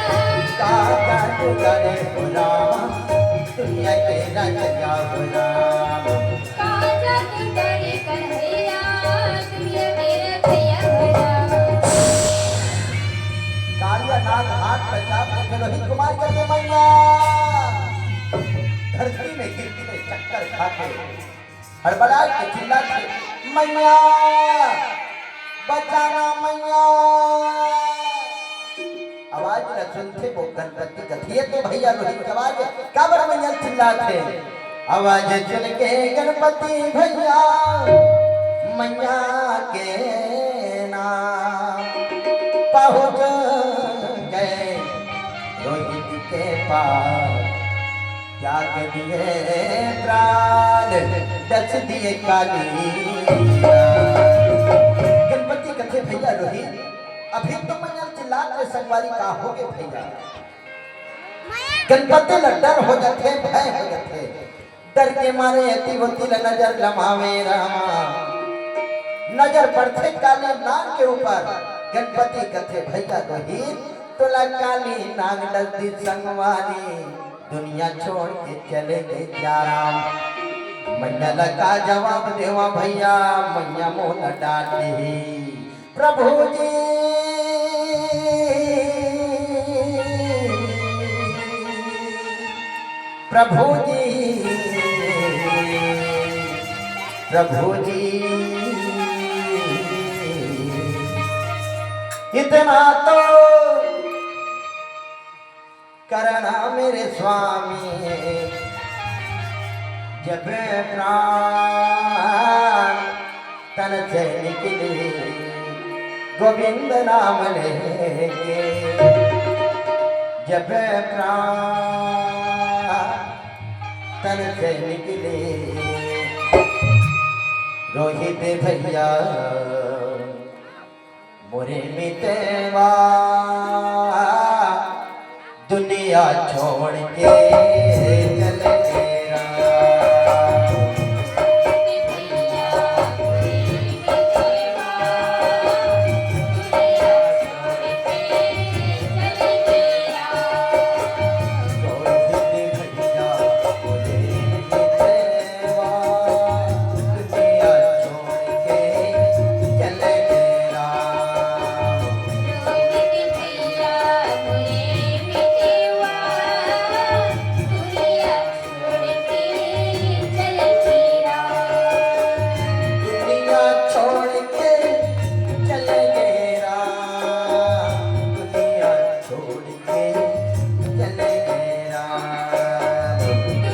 का जादू डरे हो राम, दुनिया के राजा हो राम। का जादू डरे कन्हैया, दुनिया के रचैया हो राम। कालिया नाग हाथ में चाप लेके रोहित कुमार करके मैया धरती में गिर के चक्कर खा के हड़बड़ा के चिल्लाथे, मैया बचाना मैया। आवाज ल सुनथे वो गणपति कथे, ये तो भैया रोहित के आवाज हे, काबर मैया चिल्लाथे। आवाज सुन के गणपति भैया मैया के नाम पहुँच गए रोहित के पास। त्याग दिए प्राण डस दिए कालिया। गणपति कथे भैया रोहित अभी तो मइया चिल्लात हे संगवारी, का होगे भइया? गणपति ल डर हो जाथे, भय हो जाथे। डर के मारे एती ओती ल नजर लमावे रामा। नजर पड़थे काली नाग के ऊपर। गणपति कथे, "भइया रोहित, तोला काली नाग डर दिस संगवारी, दुनिया छोड़ के चले गे जा राम।" मइया ल का जवाब देवा भइया, मइया मोला डांटही। प्रभु जी, प्रभु जी, प्रभु जी, इतना तो करना मेरे स्वामी, जब प्राण तन से निकले गोविंद नाम लेके, जब प्राण तन से निकले रोहित भइया, मोरे मितवा दुनिया छोड़ के चले गे राम। छोड़ के चले गे राम। दुनिया छोड़ के चले गे राम।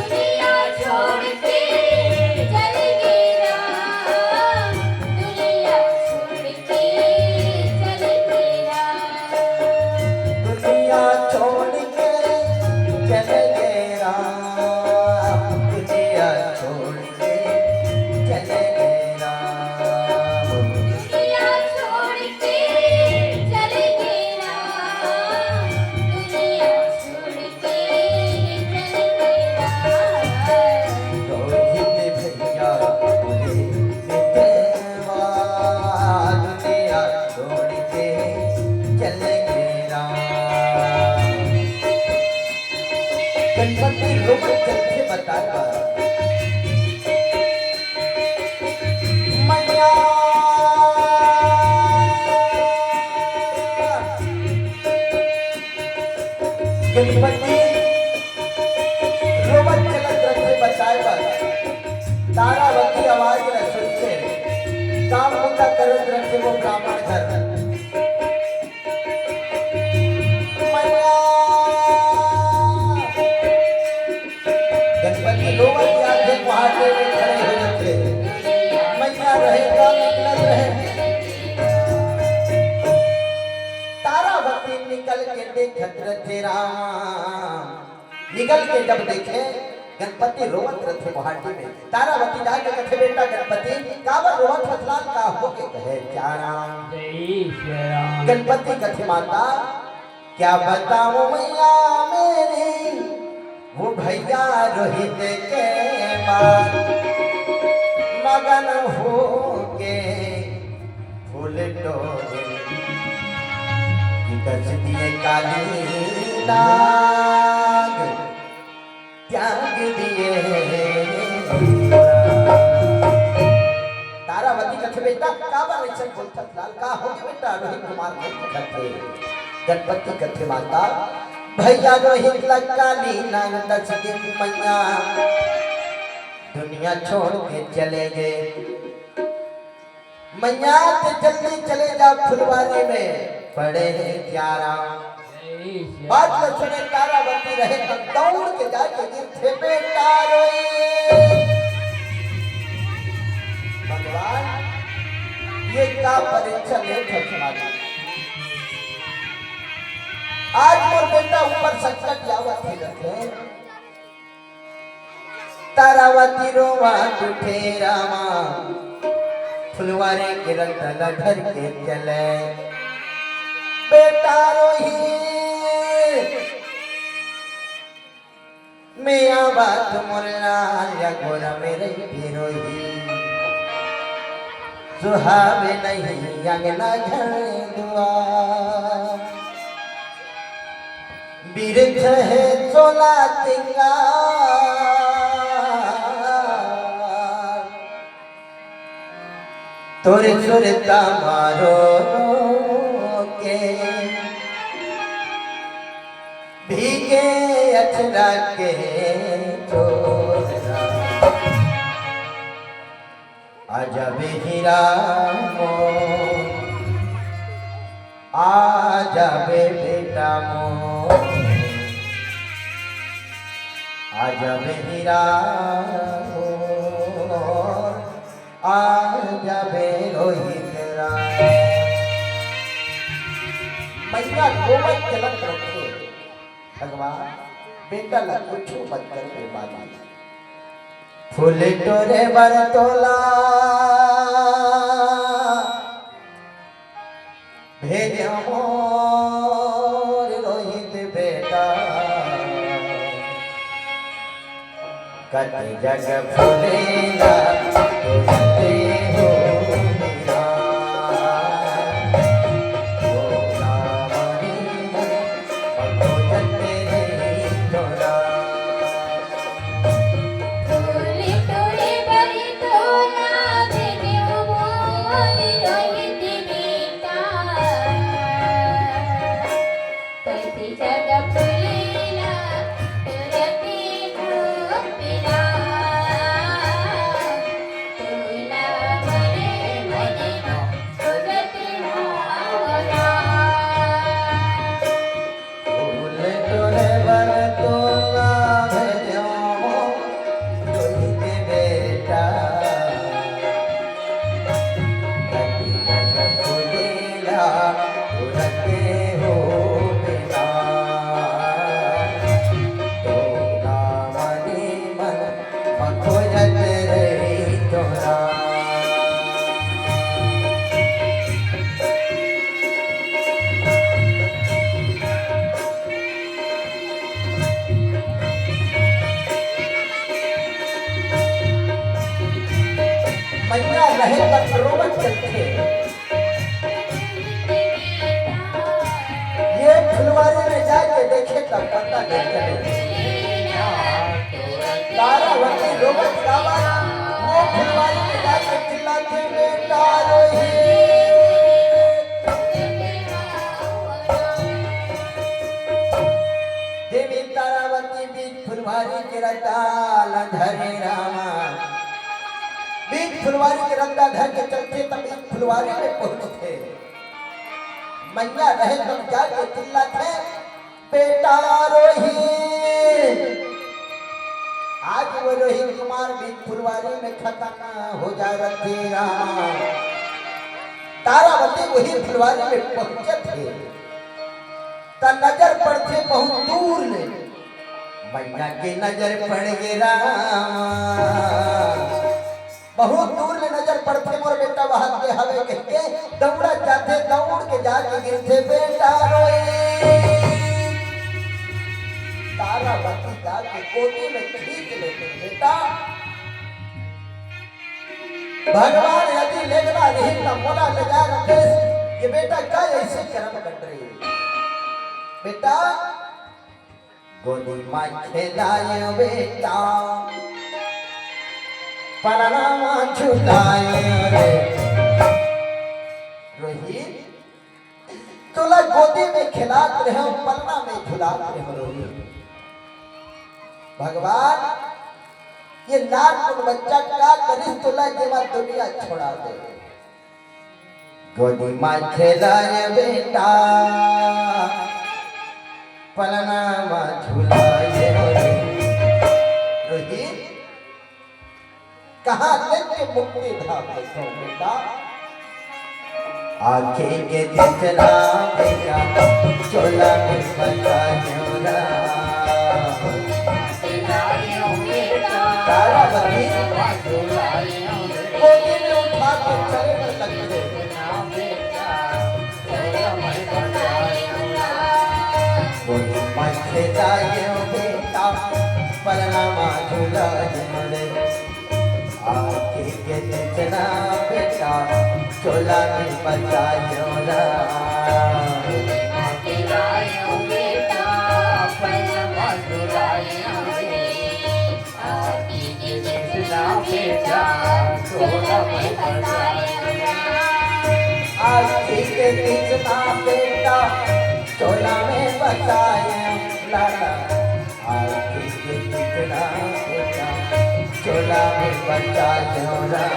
दुनिया छोड़ के चले गे राम। दुनिया छोड़ के चले गे राम। दुनिया छोड़ के चले गे राम। दुनिया छोड़ के चले गे राम। दुनिया छोड़ के चले गे राम। रोहित भइया बोले, "मितवा दुनिया छोड़ के चले गे राम।" गणपति रोवत चलथे बताए बर। मइया। गणपति रोवत चलत रथे बचाए बर। तारावती आवाज ल सुनथे, काम बूता करत रथे वो ब्राह्मण घर। मइया। गणपति रोवत जाथे, पहाटे में खड़े हो जाथे। मइया रहे का निकलत रहे। तारावती निकल के देखत रथे राम। निकल के जब देखे, गणपति रोवत रथे मोहाटी में। तारावती जाके कथे, "बेटा गणपति, काबर रोवत हस लाल, का होगे?" कहे, "क्या राम?" जय श्री राम। गणपति कथे, "माता, क्या बताऊं मैया मेरी, वो भैया रोहित के बात, मगन होके फूल टोरे कि कस दिए काली नाग, त्याग दिए।" तारावती कथे, "बेटा, काबर अइसन बोलथस लाल? का होगे बेटा?" रोहित कुमार कथे, गणपति कथे, "माता, भैया रोहित ला काली नाग डस के मैया दुनिया छोड़ के चले गे।" मैया, ते जल्दी चले जा फुलवारी में, पड़े हे क्या राम। बात ल सुने तारावती रहे त दौड़ के जाके गिरथे, बेटा रोई। भगवान, ये का परीक्षा लेत हस मालिक। आज मोर बेटा ऊपर संकट आवत हे रथे। तारावती रोवत उठे रामा, फुलवारी के रद्दा ल धर के चले। बेटा रोही, मैं आवत मोर लाल या गोरा मेरे भी रोही। सुहावे नहीं अंगना घर दुआर। बिरथ हे चोला तिंगार। तोर सुरता मारो के भीगे अचरा के छोरा। आजा बे हीरा मोर, आजा बे बेटा मोर, आजा बे हीरा मोर, आजा बे रोहित राम। मैया गोबर चलत रखे, भगवान बेटा ला कुछ मत कर बेमारी। फूल टोरे बर तोला भेजे मोर रोहित बेटा। कति जग फूलेला तुरते हो मेरा। तोला मनी मन, पको जते रे तोला। टोले टोले बरी तोला भेजे मोर रोहित बेटा। कति जग फूलेला तुरते हो मेरा। तोला बरे मने तुरते हो मेरा। फूल टोरे बर तोला भेजो रोहित बेटा। कति जग फूलेला तुरते हो मेरा। तोला मनी मन, मखोजत रही तोरा। मैया रहे तब रोवत चलथे। ये फुलवारी में जाके देखे तब पता नहीं चले। तारावती रोवत गावत वो फुलवारी में जाके चिल्लाथे, "बेटा रोही।" देवी तारावती बीच फुलवारी के रद्दा ला धरे रामा। बीच फुलवारी के रद्दा धर के चलथे तब बीच फुलवारी में पहुंचथे। मैया रहे तब जाके चिल्लाथे, "बेटा रोही।" आज वो रोहित कुमार भी फुलवारी में खतम हो जा रथे रामा। तारावती वही फुलवारी में पहुंचत हे, त नजर पड़थे बहुत दूर ले। मैया के नजर पड़ गे रामा। बहुत दूर ले नजर पड़थे, मोर बेटा वहां के हवे कहिके दौड़त जाथे, दौड़ के जाके गिरथे, बेटा रोए। तारावती जाके गोदी में खींच लेथे, बेटा, भगवान यदि लेगना रही त मोला ले जा रखेस, ये बेटा का ऐसे करम कर रही है? बेटा, गोदी मा खेलाय बेटा, पलना मा झुलाय रे। रोहित, तोला गोदी में खेलात रहे, पलना में झुलात रहे रोहित। भगवान, ये नानकुन बच्चा का करिस तोला जेमा दुनिया छोड़ा दे। गोदी मा खेलाय बेटा, पलना मा झुलाय रे। रोहित, कहाँ नित्य मुक्ति धाम बैठो बेटा? आँखी के दिखला बेटा, चोला में बता झोला। तारावती गोदी में उठा के चले में लग गए। आँखी के चिचना बेटा, चोला में बसायो राम। आँखी के चिचना बेटा, चोला में बसायो राम। आँखी के चिचना बेटा, चोला में बसायो लाला। आँखी के चिचना बेटा, चोला में बसायो राम।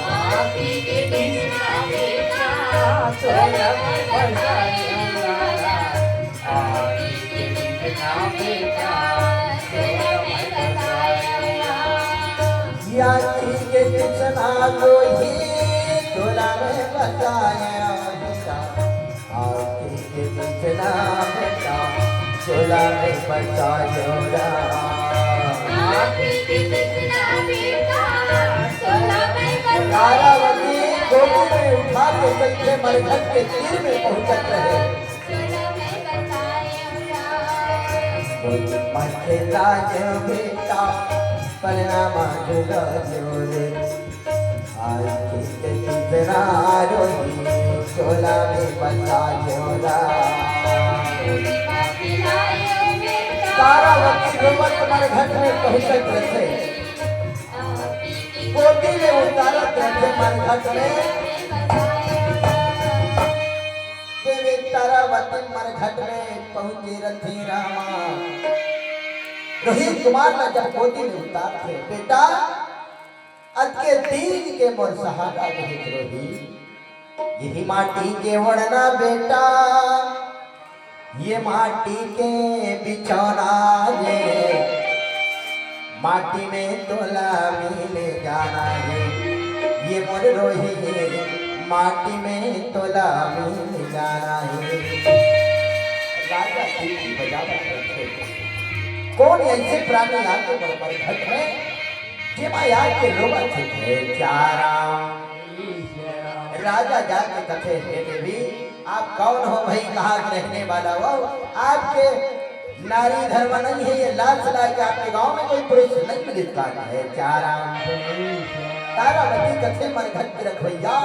आँखी के चिचना बेटा, चोला में बसायो राम। आँखी के चिचना बेटा, चोला में बसायो राम। आँखी के चिचना लोही, चोला में बसायो राम। आँखी के चिचना बेटा, चोला में बसायो राम। आँखी के चिचना बेटा, चोला में बसायो राम। तारावती गोदी में उठा के चल के मरघट के तीर में पहुँचत रहे। चोला में बसायो राम। मखे ताज बेटा, परनामा जुगा जोरे। आँखी के चिचना लोही, चोला में बसायो राम। तारावती रोवत मरघट में पहुँचत रथे। गोदी में उतारत रथे मरघट में। देवी तारावती मरघट में पहुँचे रथे रामा। रोहित कुमार ला जब गोदी में उतारथे, बेटा, अतके दिन के मोर सहारा रहिस रोहित। इही माटी के ओढ़ना बेटा, ये माटी के बिछौना ये, माटी में तोला मिल जाना ये, ये मोर रोहित, माटी में तोला मिल जाना ये। राजा सीटी बजावत रथे, कोन ऐसे प्राणी आके मोर मरघट में जेमा आके रोवत हे, हे प्यारा। राजा जाके कथे, हे देवी, आप कौन हो भाई, कहाँ के रहने वाला हो? आपके नारी धर्म नहीं है, ये लाज लाज के आपके गांव में कोई पुरुष नहीं मिलता है, प्यारा। तारावती कथे, मरघट के रखवैया,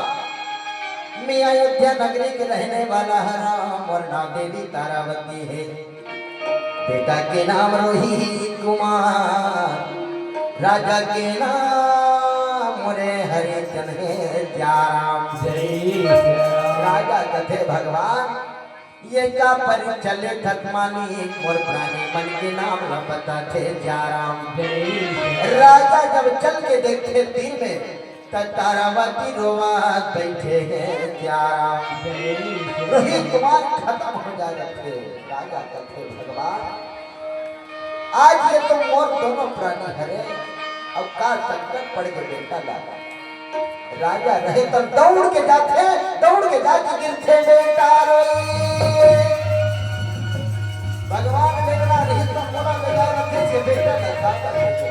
मैं अयोध्या नगरी के रहने वाला हरंव, मोर नाम देवी तारावती है। बेटा के नाम रोहित कुमार, राजा के नाम मोरे हरिचंद हे, जय राम। जय राम। राजा कथे, भगवान, ये का परिचय लेथस मालिक, मोर प्राणी मन के नाम ल बताथे, जय राम। जय राम। राजा जब चल के देखथे तीर में, त तारावती रोवत बइठे हे, जय राम। जय राम। रोहित कुमार खतम हो जाय रथे। राजा कथे, भगवान, आज ये तो मोर दोनों प्राणी हरे, अब का संकट पड़ गे बेटा ला। राजा रहे त दउड़ के जाथे, दउड़ के जाके गिरथे, बेटा रोई। भगवान मेघनाथ रहे त मोला बेटा रथे, ये बेटा ला का करथे?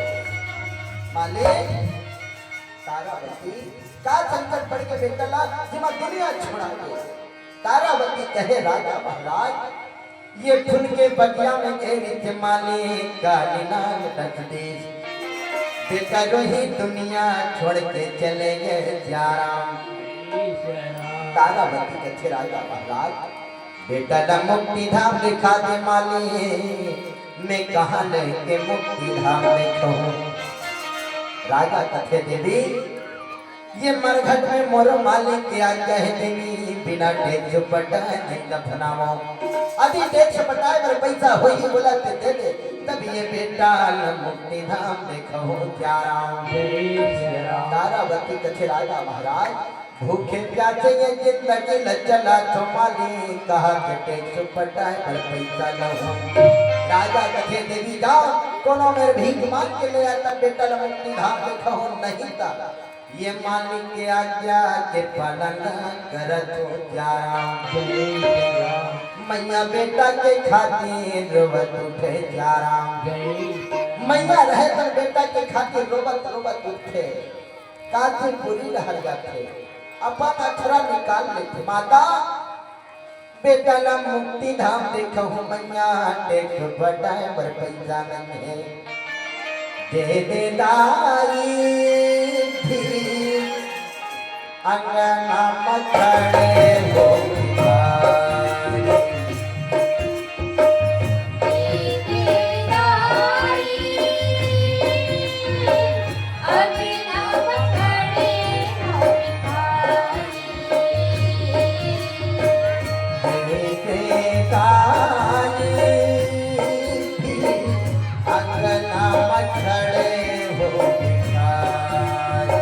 मालिक, तारावती, का संकट पड़ गे बेटा ला, जेमा दुनिया छोड़ा दे। तारावती कहे, राजा महाराज, ये फूल के बगिया में गे रहिथे मालिक, काली नाग डस दिस। बेटा रोहित दुनिया छोड़ के चले गे, जय राम। तारावती कथे, राजा महाराज, बेटा ला मुक्ति धाम दिखा दे मालिक, मैं कहाँ लेके मुक्ति धाम देखहूँ। राजा कथे, देवी, ये मरघट में मोर मालिक के आज्ञा हे देवी, बिना टेक पटाए नहीं दफनावो। यदि टेक पटाए बर पइसा होही बोला ते दे दे, तब ये बेटा ल मुक्ति धाम देखहूँ, जय राम। जय राम। तारावती कथे, राजा महाराज, भूखे प्यासे ये जिंदगी ल चलाथों मालिक, कहाँ के टेक पटाए बर पइसा लहूँ। राजा कथे, देवी जाओ, कोनो मेर भीख मांग के ले आ, तब बेटा ल मुक्ति धाम देखहूँ, नहीं त ये मालिक के आज्ञा के पालन करत हो, जय राम। जय राम। मैया बेटा के खातिर रोवत उठे, जय राम। जय। मैया रहे त बेटा के खातिर रोवत रोवत उठे। काथे पूरी डहर जाथे, अपन अथरा निकाल लेथे। माता, बेटा ला मुक्ति धाम देखहूँ मैया, टेक पटाए बर पइसा नइ हे। दे दे दाई भी अंगना म खड़े हो भिखारी। अंगना म खड़े हो भिखारी।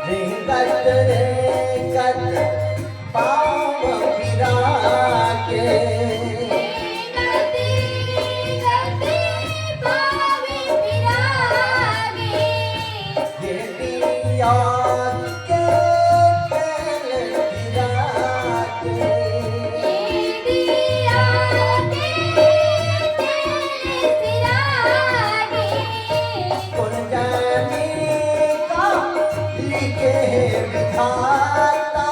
रेंगत रेंगत पाँव पिरा के। ये दिया के तेल पिरा के। कोन जानी का लिखे विधाता।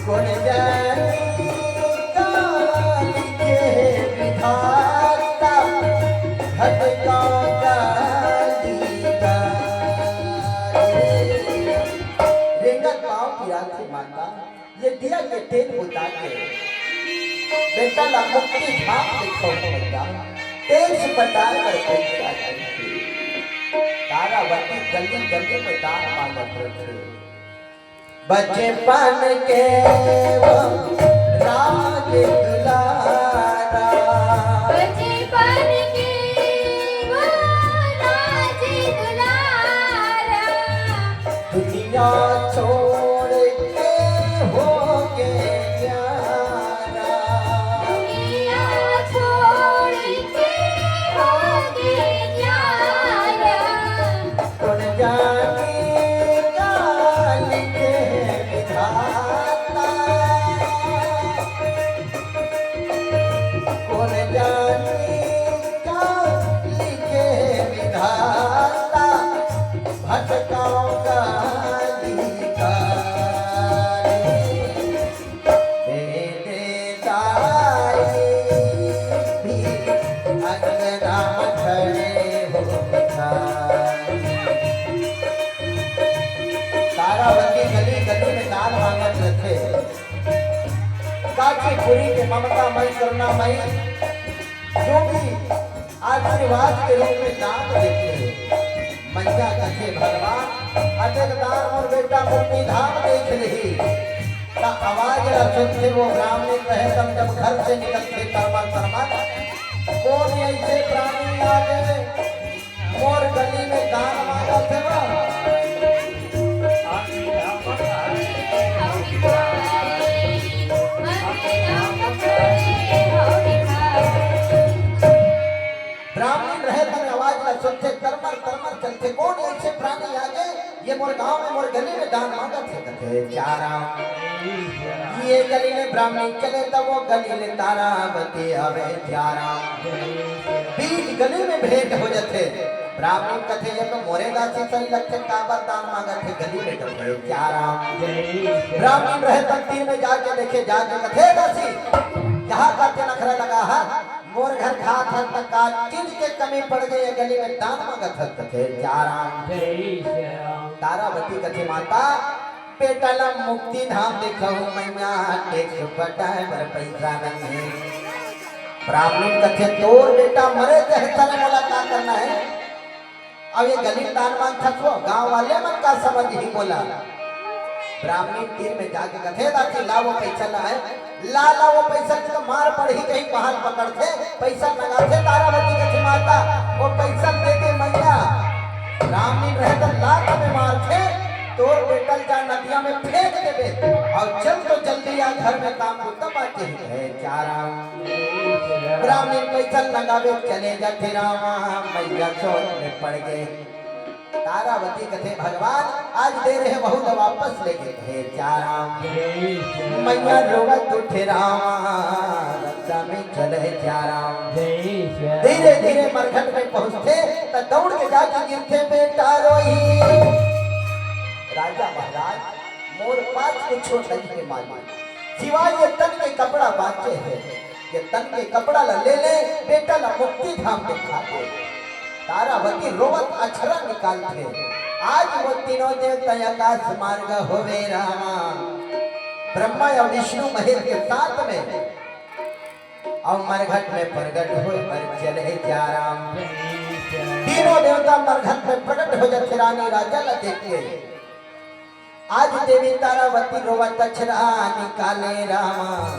कोन जानी का लिखे विधाता। भटकाओ गाली गाली। रेंगत पाँव पिरात हे माता। ये दिया के तेल बुता के बेटा ला मुक्ति धाम दिखाओ भैया। तेज पटार कर पैसा करके तारावती गली गली में दान मांगत रथे। बचपन के वो राज दुलारा। बचपन के वो राज दुलारा। दुनिया छोड़ के हो गे न्यारा। दुनिया छोड़ के हो गे न्यारा। कोन जानी का लिखे विधाता। कोन जानी का लिखे विधाता। भटकाओ गाली गाली। दे दे दाई भी अंगना म खड़े हो भिखारी। तारावती गली गली में दान मांगत रथे। काची पुरी के ममता मई करुणा मई जो भी आशीर्वाद के रूप में दान देथे। मइया कथे भगवान, अतेक दान मोर बेटा मुक्ति धाम देख लेही। त आवाज ला सुनथे वो ब्राह्मणी कहे तब जब घर से निकलथे तरमर तरमर, कोन ऐसे प्राणी आ गए मोर गली में दान मांगत हे वो। ब्राह्मणी रहे तब आवाज ला सुनथे, तरमर तरमर चलथे, कोन ऐसे प्राणी आगे, ये मोर गांव में मोर गली में दान मांगत हे, कथे चाराम। ये गली में ब्राह्मणी चले तब वो गली में तारावती आवे चाराम। बीच गली में भेंट हो जथे। ब्राह्मणी कथे, ये तो मोरे दासी सही लगथे, काबर दान मांगत हे गली में, कथे चाराम। ब्राह्मणी रहे तब तीर में जाके देखे, जाके कथे दासी, यहाँ का के नखरा लगा है, मोर घर खात हन त का चीज के कमी पड़ गई, ये गली में दान मांगत हन, कथे चाराम। जय श्री राम। तारावती कथे माता, बेटा ला मुक्ति धाम दिखाहूं मइया, टैक्स पटाए बर पइसा नइ हे। ब्राह्मणी कथे, तोर बेटा मरे तहे तले मोला का करना हे? अब ये गली में दान मांगथस वो, गांव वाले मन का समझही मोला। ब्राह्मणी तीर में जाके कथे, दासी ला वो पइसा ला हे, ला ला वो पइसा, नइ तो मार पड़ही, कहीं पहाल पकड़थे, पइसा नगाथे, तारावती कथे माता, वो पइसा दे दे मइया। ब्राह्मणी रहे त लात में मारथे, तोर बेटा ल जा नदिया में फेंक देबे, अउ चल तो जल्दी आ घर में काम बुता बाचे हे चाराम। ब्राह्मणी पइसा नगावे चले जाथे रामा, मइया सोच में पड़ गे। तारावती कथे, "भगवान, आज देर हे, बहुत वापस लेगे।" हे जा राम, जय श्री राम। मैया रोवत उठे, "राम, रस्ता में चले जा राम।" जय श्री राम। धीरे धीरे मरघट में पहुंचथे, त दौड़ के जाके गिरथे, "बेटा रोही।" "राजा महाराज, मोर पास कुछो नइ हे मालिक, सिवाय ये तन के कपड़ा बांचे हे, ये तन के कपड़ा ला ले ले, बेटा ला मुक्ति धाम दिखा दे।" तारावती रोवत अछरा निकालथे। आज वो तीनों देवता आकाश मार्ग होवे रामा, ब्रह्मा या विष्णु महेश के साथ में, अउ मरघट में प्रगट होय बर चले जा राम। तीनों देवता मरघट में प्रगट हो जाथे रानी राजा ला देख के। आज देवी तारावती रोवत अछरा निकाले रामा,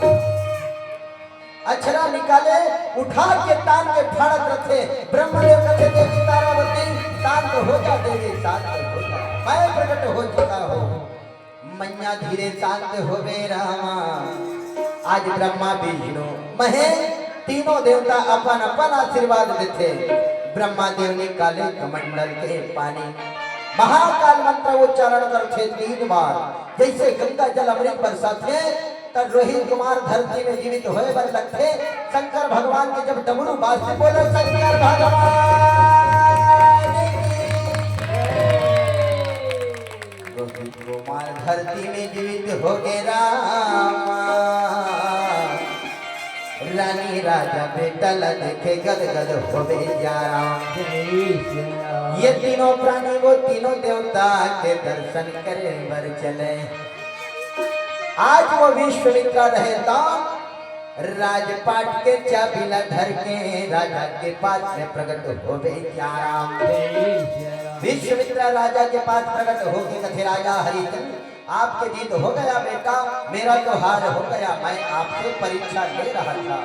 अछरा निकाले, उठा के तान के फाड़त रथे। ब्रह्मदेव कथे, "देवी तारावती, शांत हो जा देवी, शांत हो जा, मैं प्रगट हो चुका हूँ।" मैया धीरे शांत होवे रामा। आज ब्रह्मा विष्णु महेश तीनों देवता अपन अपन आशीर्वाद देथे। ब्रह्मा देव निकाले कमंडल के पानी, महाकाल मंत्र उच्चारण करथे तीन बार, जैसे गंगा जल अमृत बरसाथे, त रोहित कुमार धरती में जीवित होए बर लगथे। शंकर भगवान के जब डमरू बाजथे, बोलो शंकर भगवान की। रोहित कुमार धरती में जीवित होगे रामा, रानी राजा बेटा ला देखे गदगद होवे जा राम। ये तीनों प्राणी वो तीनों देवता के दर्शन करे बर चले। आज वो विश्वामित्र रहे त राजपाट के चाबी ला धर के राजा के पास में प्रगट होवे जा राम। विश्वामित्र राजा के पास प्रगट होके कथे, "राजा हरिचंद, आपके जीत हो गया बेटा, मेरा तो हार हो गया। मैं आपसे परीक्षा ले रहा था,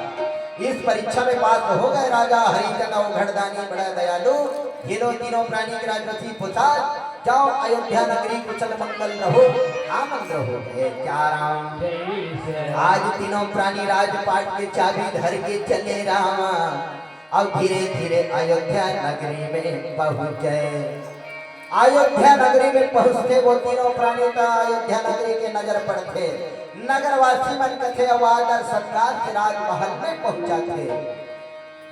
इस परीक्षा में पास हो गए राजा हरिचंद अउ घड़दानी बड़ा दयालु। ये लो तीनों प्राणी के राजवंशी पुसाद, जाओ अयोध्या नगरी कुशल मंगल रहो, आनंद रहो।" हे जा राम। आज तीनों प्राणी राजपाट के चाबी धर के चले रामा, अउ धीरे धीरे अयोध्या नगरी में पहुंच गए। अयोध्या नगरी में पहुंचथे वो तीनों प्राणी त अयोध्या नगरी के नजर पड़थे। नगरवासी मन कथे, अउ आदर सत्कार से राजमहल में पहुंचाथे।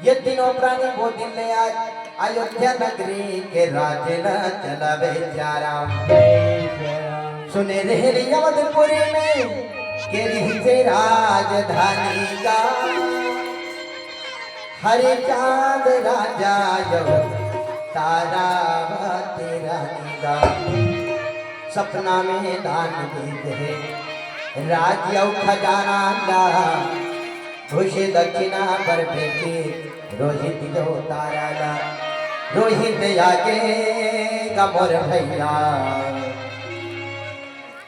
ये तीनों प्राणी वो दिन ले आज अयोध्या नगरी के राज ल चलावे जा राम। सुने रहे रे अवधपुरी में के रिहिसे राजधानी का, हरिचंद राजा अउ तारावती रानी का। सपना में दान दीस हे राज अउ खजाना ला, घुसे दक्षिणा बर बेटी रोहित अउ तारा ला। रोहित आगे गा मोर भैया,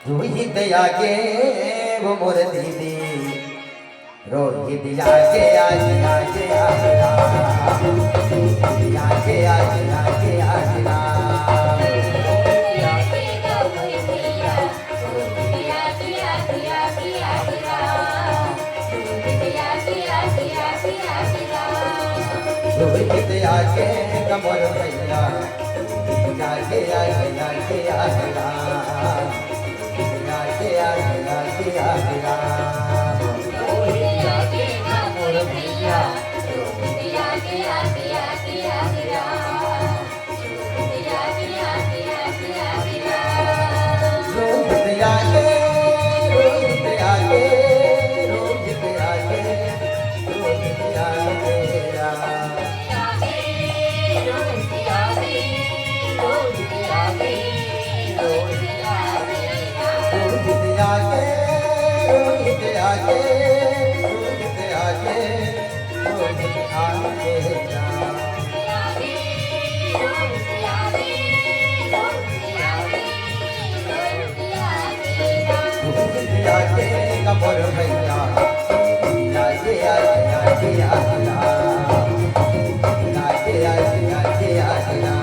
रोहित आगे वो मोर दीदी। रोहित आगे, आगे, आगे, आगे राम। रोहित आगे, आगे, आगे, आगे राम। रोहित आगे गा मोर भैया, रोहित आगे, आगे, आगे, आगे राम। रोहित आगे, आगे, आगे, आगे राम। रोहित आगे गा मोर भैया, रोहित आगे, आगे, आगे, आगे राम। रोहित आगे, रोहित आगे, रोहित आगे, रोहित आगे राम। रोहित आगे, रोहित आगे, रोहित आगे, रोहित आगे राम। रोहित आगे गा मोर भैया, आगे, आगे, आगे, आगे राम। आगे, आगे, आगे, आगे राम।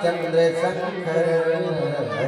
चंद्र शंकर